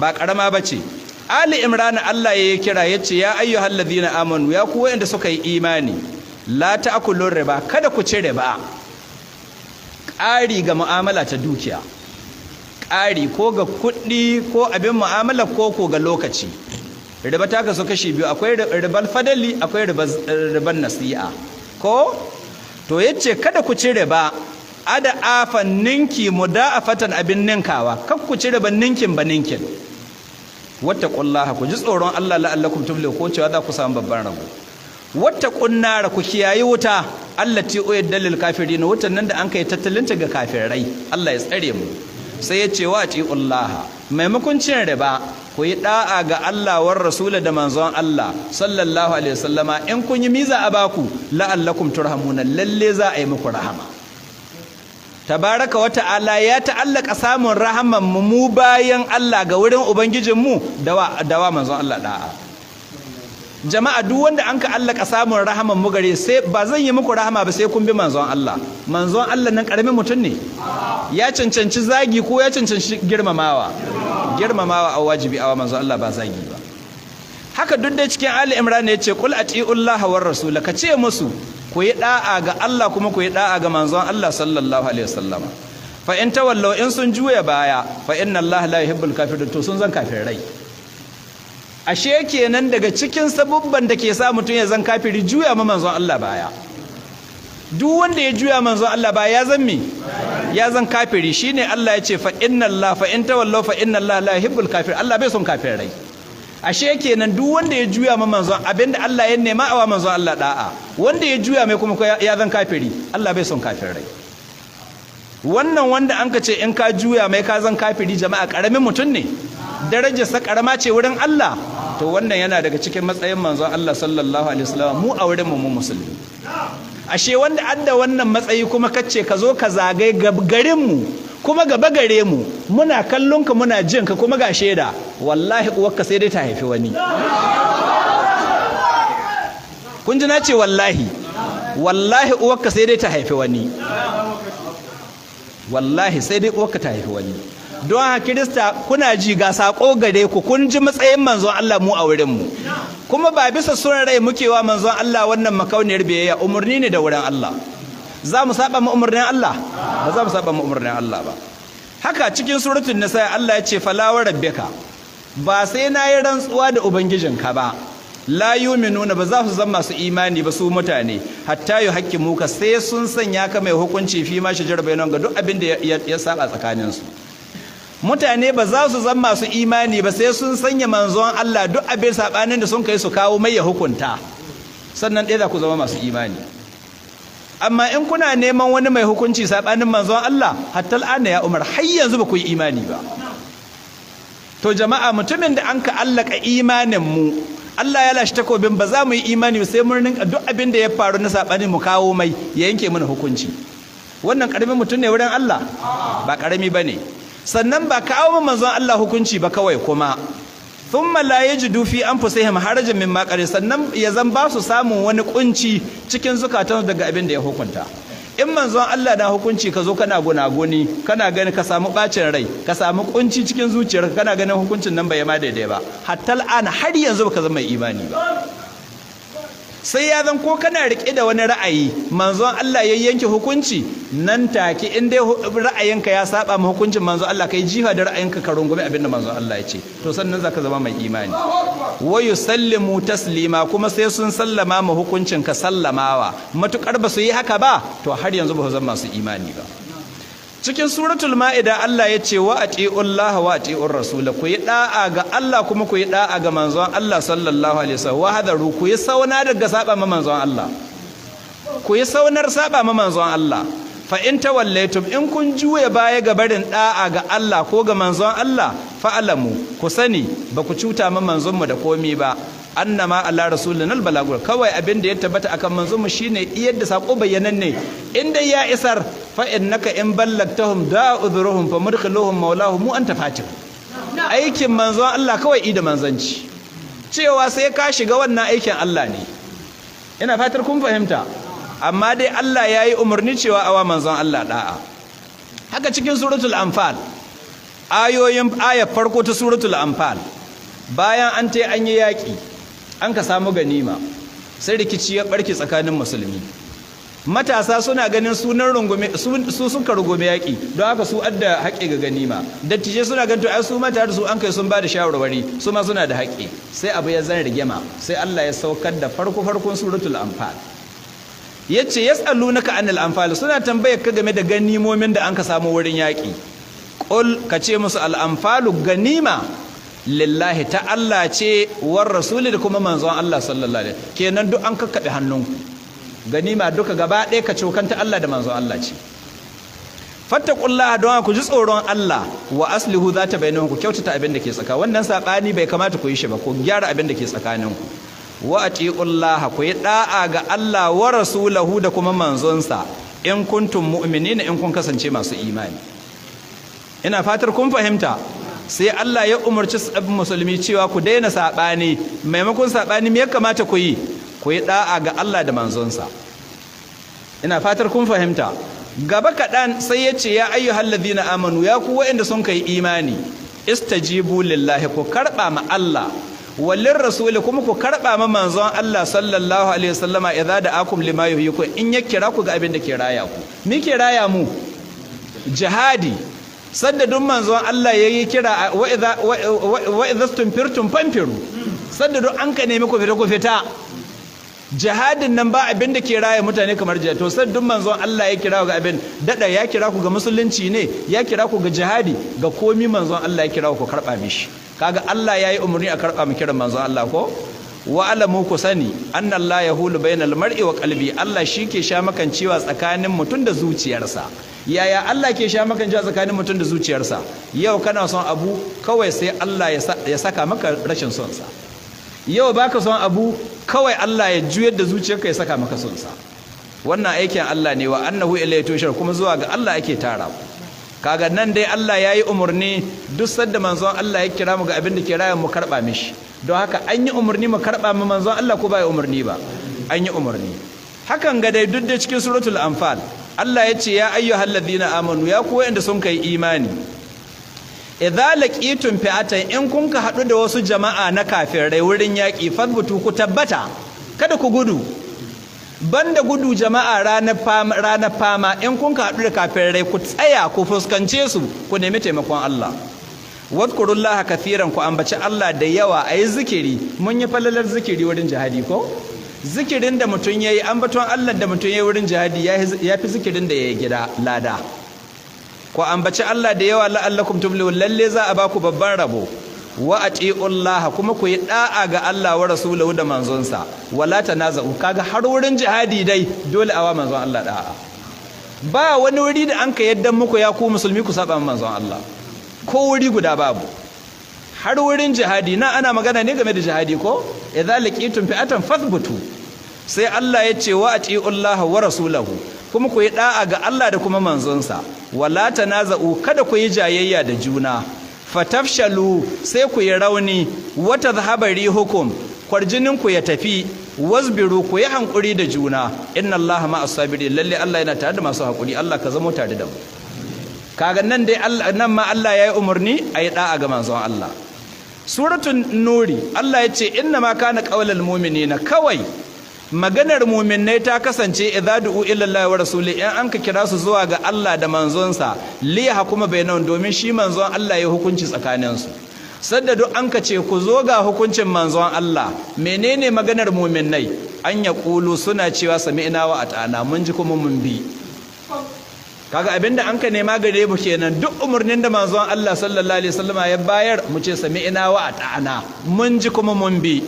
Ba karama bace. Ali Imran Allah ya kira yace ya ayyuhal ladina amanu, ya ku wanda suka yi imani, la ta'kulur riba, kada ku ci riba. Ƙari ga mu'amala ta dukiya, ƙari ko ga kuɗi ko abin mu'amala ko ga lokaci. Riba ta kasu kashi biyu, akwai ribal fadali, akwai riban nasi'a. Ko to yace kada ku ci riba ada afan ninki muda'afatan, abin ninkawa, kar ku ci riba ninkin ba ninkin. Wattaqullaha, ku ji tsoron Allah, la'allakum tuflihun, ko cewa za ku samu babban rabo. Wattaqun nara, ku kiyayi wuta, allati uiddat lil kafirin, wutan nan da an kai tattalinta ga kafirai, Allah ya tsare mu. Sai ya ce wa atiullaha, maimakon cin riba ku yi da'a ga Allah war rasula da manzon Allah sallallahu alaihi wasallama. In kun yi miza a baku, la'allakum turhamuna, lalle za a yi muku rahama. Tabaraka wa ta'ala ya ta'allaka samun rahaman mu bayan Allah ga wurin ubangijin mu dawa manzon Allah da'a. Jama'a, duk wanda an ka allaka samun rahaman mu gare, sai ba zan yi muku rahama ba sai kun bi manzon Allah. Manzon Allah nan karamin mutum ne? Ya cancanci zagi ko ya cancanci girmamawa? Girmamawa a wajibi awa manzon Allah, ba zagi ba. Haka duk da cikin Ali Imran ya ce qul atiullaha war rasul, ka ce musu ku yi da'a ga Allah kuma ku yi da'a ga manzon Allah sallallahu alaihi wasallama. Fa in tawallaw, in sun juya baya, fa inna Allah la yuhibbul kafirin, to sun zan kafirai. Ashe kenan daga cikin sabubban da ke sa mutum ya zan kafiri juya ma manzon Allah baya. Duk wanda ya juya manzon Allah baya ya zan mi? Ya zan kafiri. Shine Allah ya ce fa inna Allah, fa in tawallaw fa inna Allah la yuhibbul kafir, Allah bai son kafirai. Ashe kenan duk wanda ya juya ma manzon, abinda Allah ya nema awa manzon Allah da'a, wanda ya juya mai kuma ya zan kafiri, Allah bai son kafirai. Wannan wanda an ka ce in ka juya mai ka zan kafiri, jama'a karamin mutum ne? Darajar sa karama ce wurin Allah? To wannan yana daga cikin matsayin manzon Allah sallallahu alaihi wasallam mu a wurin mu musulmi. Ashe wanda adda wannan matsayi kuma kace ka zo ka zagai garin mu Kuma gaba gare mu muna kallon ka muna jin ka, kuma ga shaida, wallahi uwarka sai dai ta haifi wani. Kun ji na ce wallahi, wallahi uwarka sai dai ta haifi wani, wallahi sai dai uwarka ta haifi wani. Don haka Kirista, kuna ji, ga sako gare ku. Kun ji matsayin manzon Allah mu a wurin mu, kuma ba bisa son rai muke wa manzon Allah wannan makauniyar biyayya. Umarni ne da wurin Allah. Za mu saba mu umarnin Allah? Ba za mu saba mu umarnin Allah ba. Haka cikin Suratul Nisa Allah ya ce, "Fala wa rabbika", ba sai na yi rantsuwa da ubangijinka ba, "la yu'minuna", ba za su zama masu imani ba su mutane, "hatta yuhakkimuka", sai sun sanya ka mai hukunci, "fi ma shajara bainahum", ga duk abin da ya saba tsakaninsu. Mutane ba za su zama masu imani ba sai sun sanya manzon Allah duk abin sabanin da sun kai su kawo mai ya hukunta, sannan ɗaya za ku zama masu imani. Amma in kuna neman wani mai hukunci sabanin manzon Allah, hatta al'ana ya Umar, har yanzu ba ku yi imani ba. To jama'a, mutumin da an ka allaka imanin mu, Allah ya lashe takobin ba za mu yi imani sai mun rinka duk abin da ya faru na sabanin mu kawo mai ya yanke mana hukunci, wannan karamin mutum ne wurin Allah? Ba karami bane. Sannan ba kawo manzon Allah hukunci ba kawai, kuma "thumma la yajidu fi anfusihim harajan mimma qadaita", sannan ya zan ba su samun wani kunci cikin zukatansu daga abin da ya hukunta. In manzon Allah na hukunci, ka zo kana gunaguni, kana gani ka samu bacin rai, ka samu kunci cikin zuciyarka, kana ganin hukuncin nan bai ma daidai ba, hatta al'ana har yanzu baka zama mai imani ba. Sai ya zan ko kana rike da wani ra'ayi, manzon Allah ya yanke hukunci, nan take in dai ra'ayinka ya saba ma hukuncin manzon Allah, kai jifa da ra'ayinka, ka rungume abin da manzon Allah ya ce, to sannan zaka zama mai imani. "Wa yusallimu taslima", kuma sai sun sallama ma hukuncin ka sallamawa. Matukar ba su yi haka ba, to har yanzu ba su zama masu imani ba. Cikin Suratul Ma'ida Allah ya ce, "Wa ati'ullaha wa ati'ur rasul", ku yi da'a ga Allah kuma ku yi da'a ga manzon Allah sallallahu alaihi wasallam. "Wa hadaru", ku yi sauna daga saba ma manzon Allah, ku yi saunar saba ma manzon Allah. "Fa in tawallaitum", in kun juya baya ga barin da'a ga Allah ko ga manzon Allah, "fa'lamu", ku sani ba ku cuta ma manzon mu da komi ba. "Annama ala rasulina albalagul", kawai abin da ya tabbata akan manzon mu shine iyar da sako bayyananne. In dai ya isar, "fa innaka in ballagtahum da udhruhum fa mudkhiluhum maulahum mu anta fatih". Aikin manzon Allah kawai ida manzanci, cewa sai ka shiga wannan aikin Allah ne. Ina fatar kun fahimta. Amma dai Allah ya yi umarni cewa awa manzon Allah da'a. Haka cikin Suratul Anfal, ayoyin ayar farko ta Suratul Anfal, bayan an tai an yi yaƙi, an ka samu ganima, sai rikici ya barke tsakanin musulmi. Matasa suna ganin sunan rungume su suka rungume yaƙi, don haka su adda haƙƙi ga ganima. Dattijai suna ganin to ai su mata da su an kai, sun ba da shawarwari, su ma suna da haƙƙi. Sai abu ya zan rigima. Sai Allah ya saukar da farko farkon Suratul Anfal, yace, "Yas'alunaka anil anfal", suna tambayar ka game da ganimomin da an ka samu wurin yaƙi. "Qul", ka ce musu, "Al anfalu", ganima, "lillahi", ta Allah ce, "war rasuli", da kuma manzon Allah sallallahu alaihi. Kenan duk an kakkaɓe hannunku, ganima duka gaba ɗaya ka cokanta Allah da manzon Allah ce. "Fattaqullaha", don ku ji tsoron Allah, "wa aslihu zata bainakum", ku kyautata abin da ke tsaka. Wannan sabani bai kamata ku yi shi ba, ku gyara abin da ke tsakaninku. "Wa atiullaha", ku yi da'a ga Allah, "wa rasulahu", da kuma manzonsa, "in kuntum mu'minina", in kun kasance masu imani. Ina fatar kun fahimta. Sai Allah ya umarci musulmi cewa ku daina saɓani, maimakon saɓani me ya kamata ku yi? Ku yi da'a ga Allah da manzonsa. Ina fatar kun fahimta. Gaba kaɗan sai ya ce, "Ya ayyuhal ladhina amanu", ya ku waɗanda sun kai imani, "istajibu lillahi", ku karɓa ma Allah, "walin rasuli", kuma ku karɓa ma manzon Allah sallallahu alaihi wasallama, "idza da'akum lima yuhyikum", in ya kira ku ga abin da ke raya ku. Me ke raya mu? Jihadi. Sadda duk manzon Allah yayi kira, "wa idza stunfirtum fanfiru", sadda duk an ka nemi ku fita, ku fita. Jihadin nan ba abin da ke raya mutane kamar jihadi. To sai duk manzon Allah ya kira ga abin dada, ya kira ku ga musulunci ne, ya kira ku ga jihadi, ga komi manzon Allah ya kira ku, karba mishi. Kaga Allah yayi umarni a karba mu kiran manzon Allah ko. "Wa alamu", ku sani, "anna Allah yahulu bainal mar'i wa qalbi", Allah shi ke sha makancewa tsakanin mutum da zuciyarsa. Yaya Allah ke sha makancewa tsakanin mutum da zuciyarsa? Yau kana son abu, kawai sai Allah ya saka maka rashin son sa. Yau baka son abu, kawai Allah ya juyar da zuciyarka ya saka maka son sa. Wannan aikin Allah ne. "Wa annahu ilayhi tushar", kuma zuwa ga Allah ake tara ku. Kaga nan dai Allah ya yi umarni duk sadda manzon Allah ya kira mu ga abin da ke raya mu karɓa mishi. Don haka an yi umarni mu karɓa mu manzon Allah ko ba ya umarni ba? An yi umarni. Hakan ga dai duk da cikin suratul Anfal Allah ya ce ya ayyuhal ladina amanu, ya ku wa'anda sun kai imani, idza laqitum fi'atan, in kun ka hadu da wasu jama'a na kafirai wurin yaki, fadbutu, ku tabbata, kada ku gudu. Banda gudu jama'a ranar fama, ranar fama in kun ka hadu da kafirai, ku tsaya ku fuskance su, ku nemi taimakon Allah. Wadhkurullaha kathiran, ku ambaci Allah da yawa, ayi zikiri. Mun yi falalar zikiri wurin jihadi ko? Zikirin da mutum yayi, ambaton Allah da mutum yayi wurin jihadi ya fi zikirin da yayi gida lada. Ku ambaci Allah da yawa, la'allakum tuflihun, lalle za a baku babban rabo. Wa atiullaha, kuma ku yi da'a ga Allah, wa rasulahu, da manzonsa, wala tanaza'u. Kaga har wurin jihadi dai dole awa manzon Allah da'a. Ba wani wuri da an ka yadda muku ya ku musulmi ku saba manzon Allah, ko wuri guda babu. Har wurin jihadi na ana magana ne game da jihadi ko? Idza laqitum fi'atan fathbutu. Sai Allah ya ce wa atiullaha wa rasulahu, kuma ku yi da'a ga Allah da kuma manzonsa, wala tanaza'u, kada ku yi jayayya da juna, fatafshalu, sai ku yi rauni, wata zahaba rihukum, kwarjinin ku ya tafi, wasbiru, ku yi hankuri da juna, inna Allaha ma'as sabirin, lalle Allah yana tare da masu hakuri. Allah ka zamo tare da mu. Kaga nan dai Allah, nan ma Allah yayi umarni ayi da'a ga manzon Allah. Suratul Nuri Allah ya ce inna ma kana qaulal mu'minina, kawai maganar mu'minnai ta kasance, idza du'u ila Allah wa rasuli, in an ka kira su zuwa ga Allah da manzonsa, li yahkuma bainahum, domin shi manzon Allah ya hukunci tsakanin su. Sadda duk an ka ce ku zo ga hukuncin manzon Allah, menene maganar mu'minnai? An ya kulu, suna cewa sami'na wa ata'ana, mun ji kuma mun bi. Kaga abinda an ka nema gare mu kenan, duk umarnin da manzon Allah sallallahu alaihi wasallam ya bayar, mu ce sami'na wa ata'ana, mun ji kuma mun bi.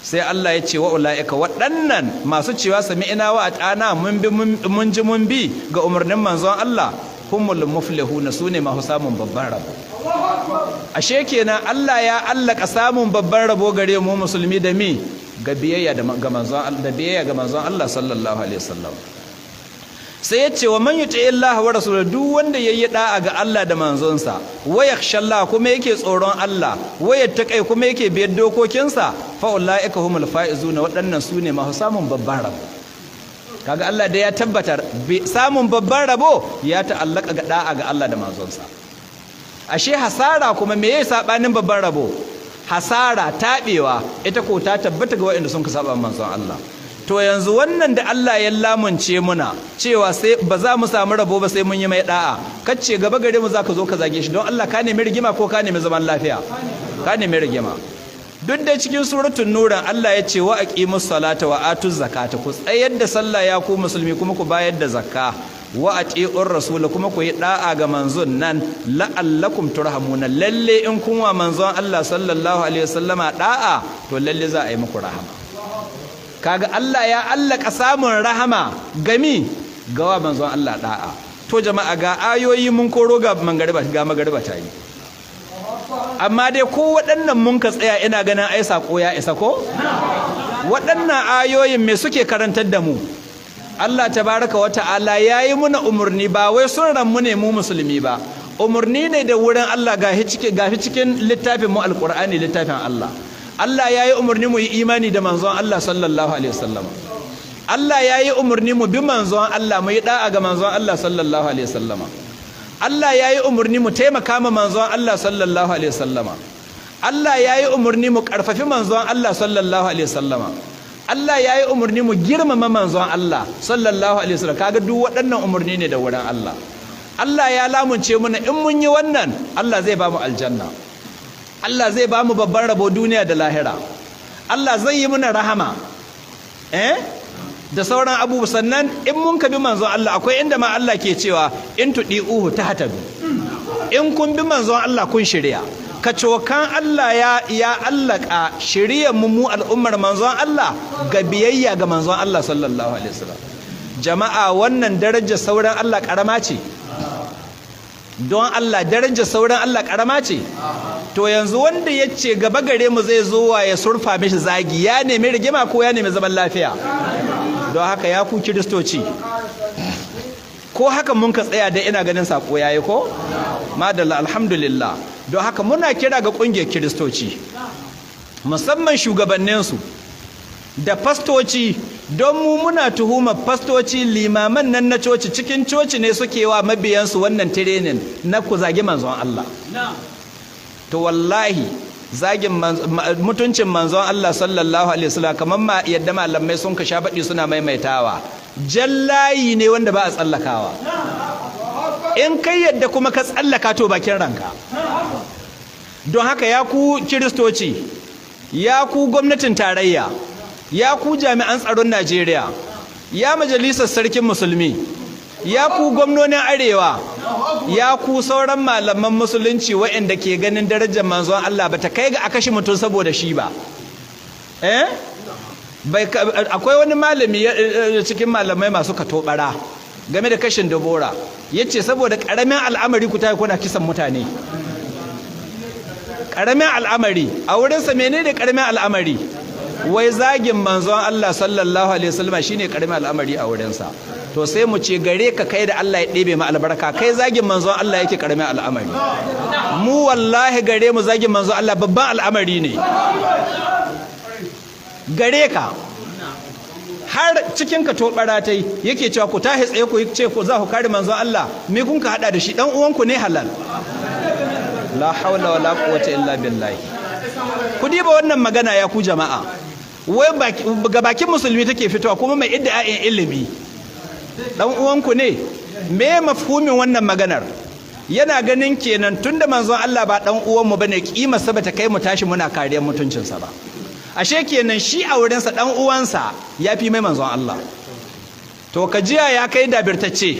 Sai Allah ya ce wa ulaika, waɗannan masu cewa sami'na wa ata'ana, mun bi, mun ji mun bi ga umarnin manzon Allah, humul muflihuna, sune masu samun babban rabo. Ashe kenan Allah ya allaka samun babban rabo gare mu musulmi da mi? Ga biyayya da ga manzon Allah, da biyayya ga manzon Allah sallallahu alaihi wasallam. Sai ya ce wa man yuti Allah wa rasulahu, duk wanda yayi da'a ga Allah da manzonsa, wa yakhsha, kuma yake tsoron Allah, wa yattaqai, kuma yake biyar dokokinsa, fa ulaika humul faizuna, waɗannan sune masu samun babban rabo. Kaga Allah da ya tabbatar samun babban rabo ya ta'allaka ga da'a ga Allah da manzonsa. Ashe hasara kuma, me yayi sabanin babban rabo? Hasara, tabewa, ita ko ta tabbata ga waɗanda sun ka saba manzon Allah. To yanzu wannan da Allah ya lamunce muna cewa sai ba za mu samu rabo ba sai mun yi mai da'a, kace gaba gare mu zaka zo ka zage shi, don Allah ka nemi rigima ko ka nemi zaman lafiya? Ka nemi rigima. Duk da cikin suratul Nuran Allah ya ce wa aqimus salata wa atuz zakata, ku tsayar da sallah ya ku musulmi, kuma ku bayar da zakka, wa ati'ur rasul, kuma ku yi da'a ga manzon nan, la'allakum turhamuna, lalle in kun wa manzon Allah sallallahu alaihi wasallama da'a, to lalle za a yi muku rahama. Kaga Allah ya allaka samun rahama gami gawa manzon Allah da'a. To jama'a, ga ayoyi mun koro, ga mangariba, ga magariba ta yi, amma dai ko waɗannan mun ka tsaya, ina ganin ai sako ya isa ko? Waɗannan ayoyin me suke karantar da mu? Allah tabaraka wa ta'ala yayi muna umurni, ba wai sun mu ne mu musulmi ba, umurni ne da wurin Allah, gashi cikin littafin mu Alqur'ani, littafin Allah. Allah ya yi umarni mu yi imani da manzon Allah sallallahu alaihi wasallam. Allah ya yi umarni mu bi manzon Allah, mu yi da'a ga manzon Allah sallallahu alaihi wasallam. Allah ya yi umarni mu taimaka ma manzon Allah sallallahu alaihi wasallam. Allah ya yi umarni mu karfafi manzon Allah sallallahu alaihi wasallam. Allah ya yi umarni mu girmama manzon Allah sallallahu alaihi wasallam. Kaga duk waɗannan umarni ne da wurin Allah. Allah ya lamunce muna in mun yi wannan, Allah zai ba mu aljanna, Allah zai ba mu babban rabo duniya da lahira, Allah zai yi muna rahama da sauran abubuwa. Sannan in mun ka bi manzon Allah, akwai inda ma Allah ke cewa in tudi'uhu tahtadu, in kun bi manzon Allah kun shirya. Ka cokan Allah ya allaka shiriyar mu, mu al'ummar manzon Allah, ga biyayya ga manzon Allah sallallahu alaihi wasallam. Jama'a, wannan darajar sauran Allah karama ce? Don Allah, darajar sauran Allah karama ce? To yanzu wanda ya ce gaba gare mu zai zo wa ya surfa mishi zagi, ya nemi rigima ko ya nemi zaman lafiya? Don haka ya ku Kiristoci, Ko haka mun ka tsaya dai ina ganin sako yayi ko? Madalla, alhamdulillah. Don haka muna kira ga kungiyar Kiristoci, musamman shugabanninsu da fastoci, don mu muna tuhumar fastoci, limaman nan na coci, cikin coci ne suke wa mabiyansu wannan training na ku zagi manzon Allah. To wallahi zagin mutuncin manzon Allah sallallahu alaihi wasallam, kamar ma yadda malamai sun ka sha baɗi suna maimaitawa, jallayi ne wanda ba a tsallakawa. In kai yadda kuma ka tsallaka, to bakin ranka. Don haka ya ku Kiristoci, ya ku gwamnatin tarayya, ya ku jami'an tsaron Najeriya, ya majalisar sarkin musulmi, ya ku gwamnonin arewa, ya ku sauran malaman musulunci waɗanda ke ganin darajar manzon Allah ba ta kai ga a kashe mutum saboda shi ba. Eh? Akwai wani malami cikin malamai masu katobara game da kashin Dabora, yace saboda karamin al'amari ku tayi kuna kisan mutane. Karamin al'amari a wurinsa menene karamin al'amari? Wai zagin manzon Allah sallallahu alaihi wasallam shine karamin al'amari a wurinsa. To sai mu ce gare ka kai da Allah ya ɗebe mu albarka, kai zagin manzon Allah yake karamin al'amari. Mu wallahi gare mu zagin manzon Allah babban al'amari ne gare ka. Har cikin ka to baratai yake cewa ku tahi tsaye ku ce ku za ku kare manzon Allah, me kun ka hada da shi? Dan uwanku ne halal. La haula wala quwwata illa billahi. Ku diba wannan magana ya ku jama'a, wai ga bakin musulmi take fitowa kuma mai iddia'in ilimi. Dan uwanku ne. Me mafhumin wannan maganar? Yana ganin kenan tunda manzon Allah ba dan uwanmu bane, kima sa bata kai mu tashi muna kariyar mutuncinsa ba. Ashe kenan shi a wurinsa dan uwansa yafi mai manzon Allah. To kajiya ya kai dabirtacce,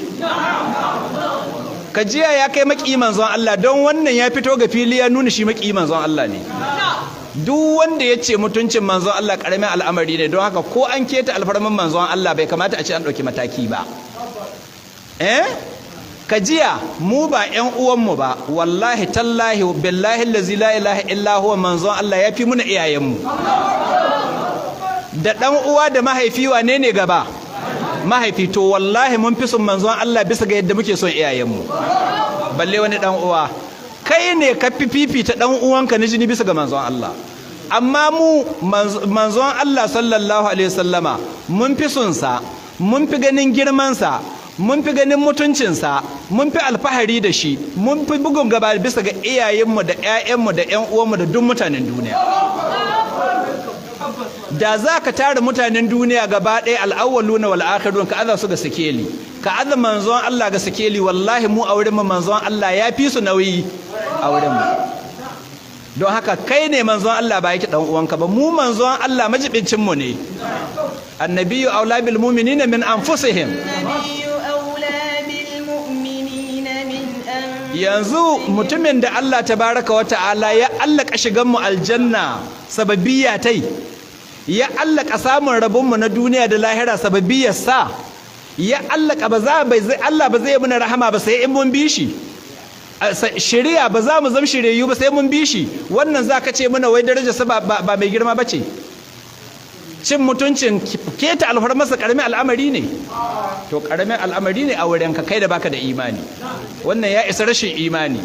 kajiya ya kai maki manzon Allah, don wannan ya fito ga fili ya nuna shi maki manzon Allah ne. Duk wanda ya ce mutuncin manzon Allah karamin al'amari ne, don haka ko an keta alfarman manzon Allah bai kamata a ce an ɗauki mataki ba. Eh? Kajiya mu ba ƴan uwanmu ba, wallahi tallahi billahi allazi la ilaha illa huwa, manzon Allah ya fi muna iyayenmu. Da ɗan uwa da mahaifi wane ne gaba? Mahaifi. To wallahi mun fi son manzon Allah bisa ga yadda muke son iyayenmu, balle wani ɗan uwa. Kai ne ka fi fifita ɗan uwanka na jini bisa ga manzon Allah. Amma mu manzon Allah sallallahu alaihi wasallama mun fi son sa, mun fi ganin girman sa, mun fi ganin mutuncinsa, mun fi alfahari da shi, mun fi bugun gaba bisa ga iyayenmu da ƴaƴanmu da ƴan uwanmu da duk mutanen duniya. Da za ka tara mutanen duniya gaba ɗaya, al'awwaluna wal akhirun, ka aza su ga sikeli, ka aza manzon Allah ga sikeli, wallahi mu a wurin mu manzon Allah ya fi su nauyi a wurin mu. Don haka kai ne manzon Allah ba yake dan uwanka ba, mu manzon Allah majibincin mu ne. Annabiyyu aula bil mu'minina min anfusihim. Yanzu mutumin da Allah tabaraka wa ta'ala ya allaka shigan mu aljanna sababiyya tai, ya allaka samun rabon mu na duniya da lahira sababiyyar sa, ya allaka ba za bai Allah ba zai muna rahama ba sai in mun bi shi, shari'a ba za mu zama shiryayyu ba sai mun bi shi. Wannan za ka ce muna wai darajar sa ba mai girma bace? Cin mutuncin keta alfarmarsa karamin al'amari ne. To karamin al'amari ne a wurin ka kai da baka da imani. Wannan ya isa rashin imani.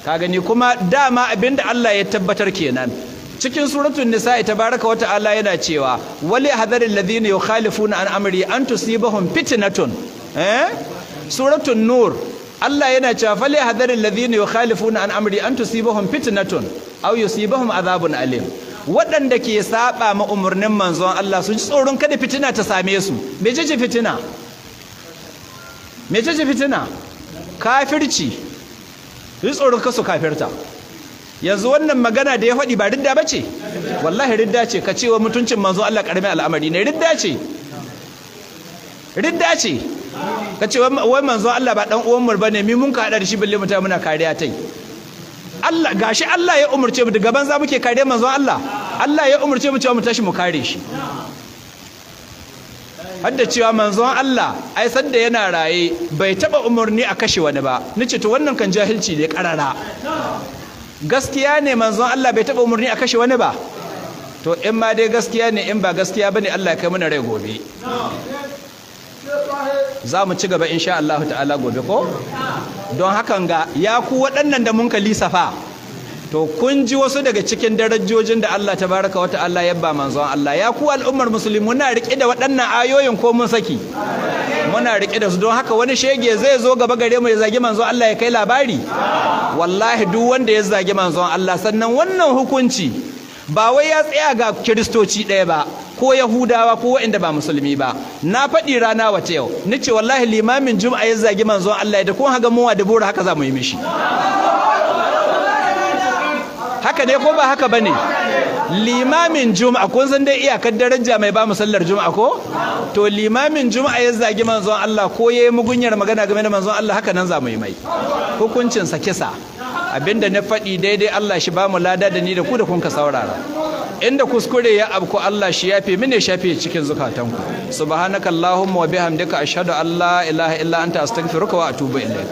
Ka gani kuma dama abinda Allah ya tabbatar kenan cikin suratul nisa'i, tabaraka wa ta'ala yana cewa wali hadharil ladhina yukhalifuna an amri an tusibahum fitnatun. Suratul nur Allah yana cewa fali hadharil ladhina yukhalifuna an amri an tusibahum fitnatun aw yusibahum adhabun alim. Waɗanda ke saba ma umarnin manzon Allah su ji tsoron kada fitina ta same su. Mecece fitina? Mecece fitina? Kafirci. Su ji tsoron kasu kafirta. Yanzu wannan magana da ya faɗi ba ridda bace? Wallahi ridda ce. Ka cewa mutuncin manzon Allah karamin al'amari ne, ridda ce. Ridda ce. Ka ce wai manzon Allah ba dan uwan mu bane, mi mun ka hada da shi balle mutane muna kariya tai. Allah gashi Allah ya umurce mu, daga banza muke kare manzon Allah. Allah ya umurce mu cewa mu tashi mu kare shi. Hadda cewa manzon Allah ai sanda yana raye bai taba umurni a kashe wani ba. Nace to wannan kan jahilci ne karara. Gaskiya ne manzon Allah bai taba umurni a kashe wani ba. To in ma dai gaskiya ne, in ba gaskiya bane Allah ya kai mana rai gobe. Za mu ci gaba insha Allah ta'ala gobe ko? Don hakan ga ya ku waɗannan da mun ka lisafa, to kun ji wasu daga cikin darajojin da Allah tabaraka wa ta'ala ya ba manzon Allah. Ya ku al'ummar musulmi, muna rike da waɗannan ayoyin ko mun saki? Muna rike da su. Don haka wani shege zai zo gaba gare mu ya zagi manzon Allah ya kai labari? Wallahi duk wanda ya zagi manzon Allah, sannan wannan hukunci ba wai ya tsaya ga Kiristoci ɗaya ba ko Yahudawa ko waɗanda ba musulmi ba. Na faɗi rana wata yau, nace wallahi limamin Juma'a ya zagi manzon Allah, da kun haga muwa da bora, haka za mu yi mishi. Haka ne ko ba haka bane? Limamin Juma'a, kun san dai iyakar daraja mai ba mu sallar Juma'a ko? To limamin Juma'a ya zagi manzon Allah ko yayi mugunyar magana game da manzon Allah, haka nan za mu yi mai, hukuncin sa kisa. Abinda na faɗi daidai, Allah shi ba mu lada da ni da ku da kun ka saurara. Inda kuskure ya abku, Allah shi yafe mini, shafe cikin zukatanku. Subhanakallahumma wa bihamdika, ashhadu an la ilaha illa anta, astaghfiruka wa atubu ilaik.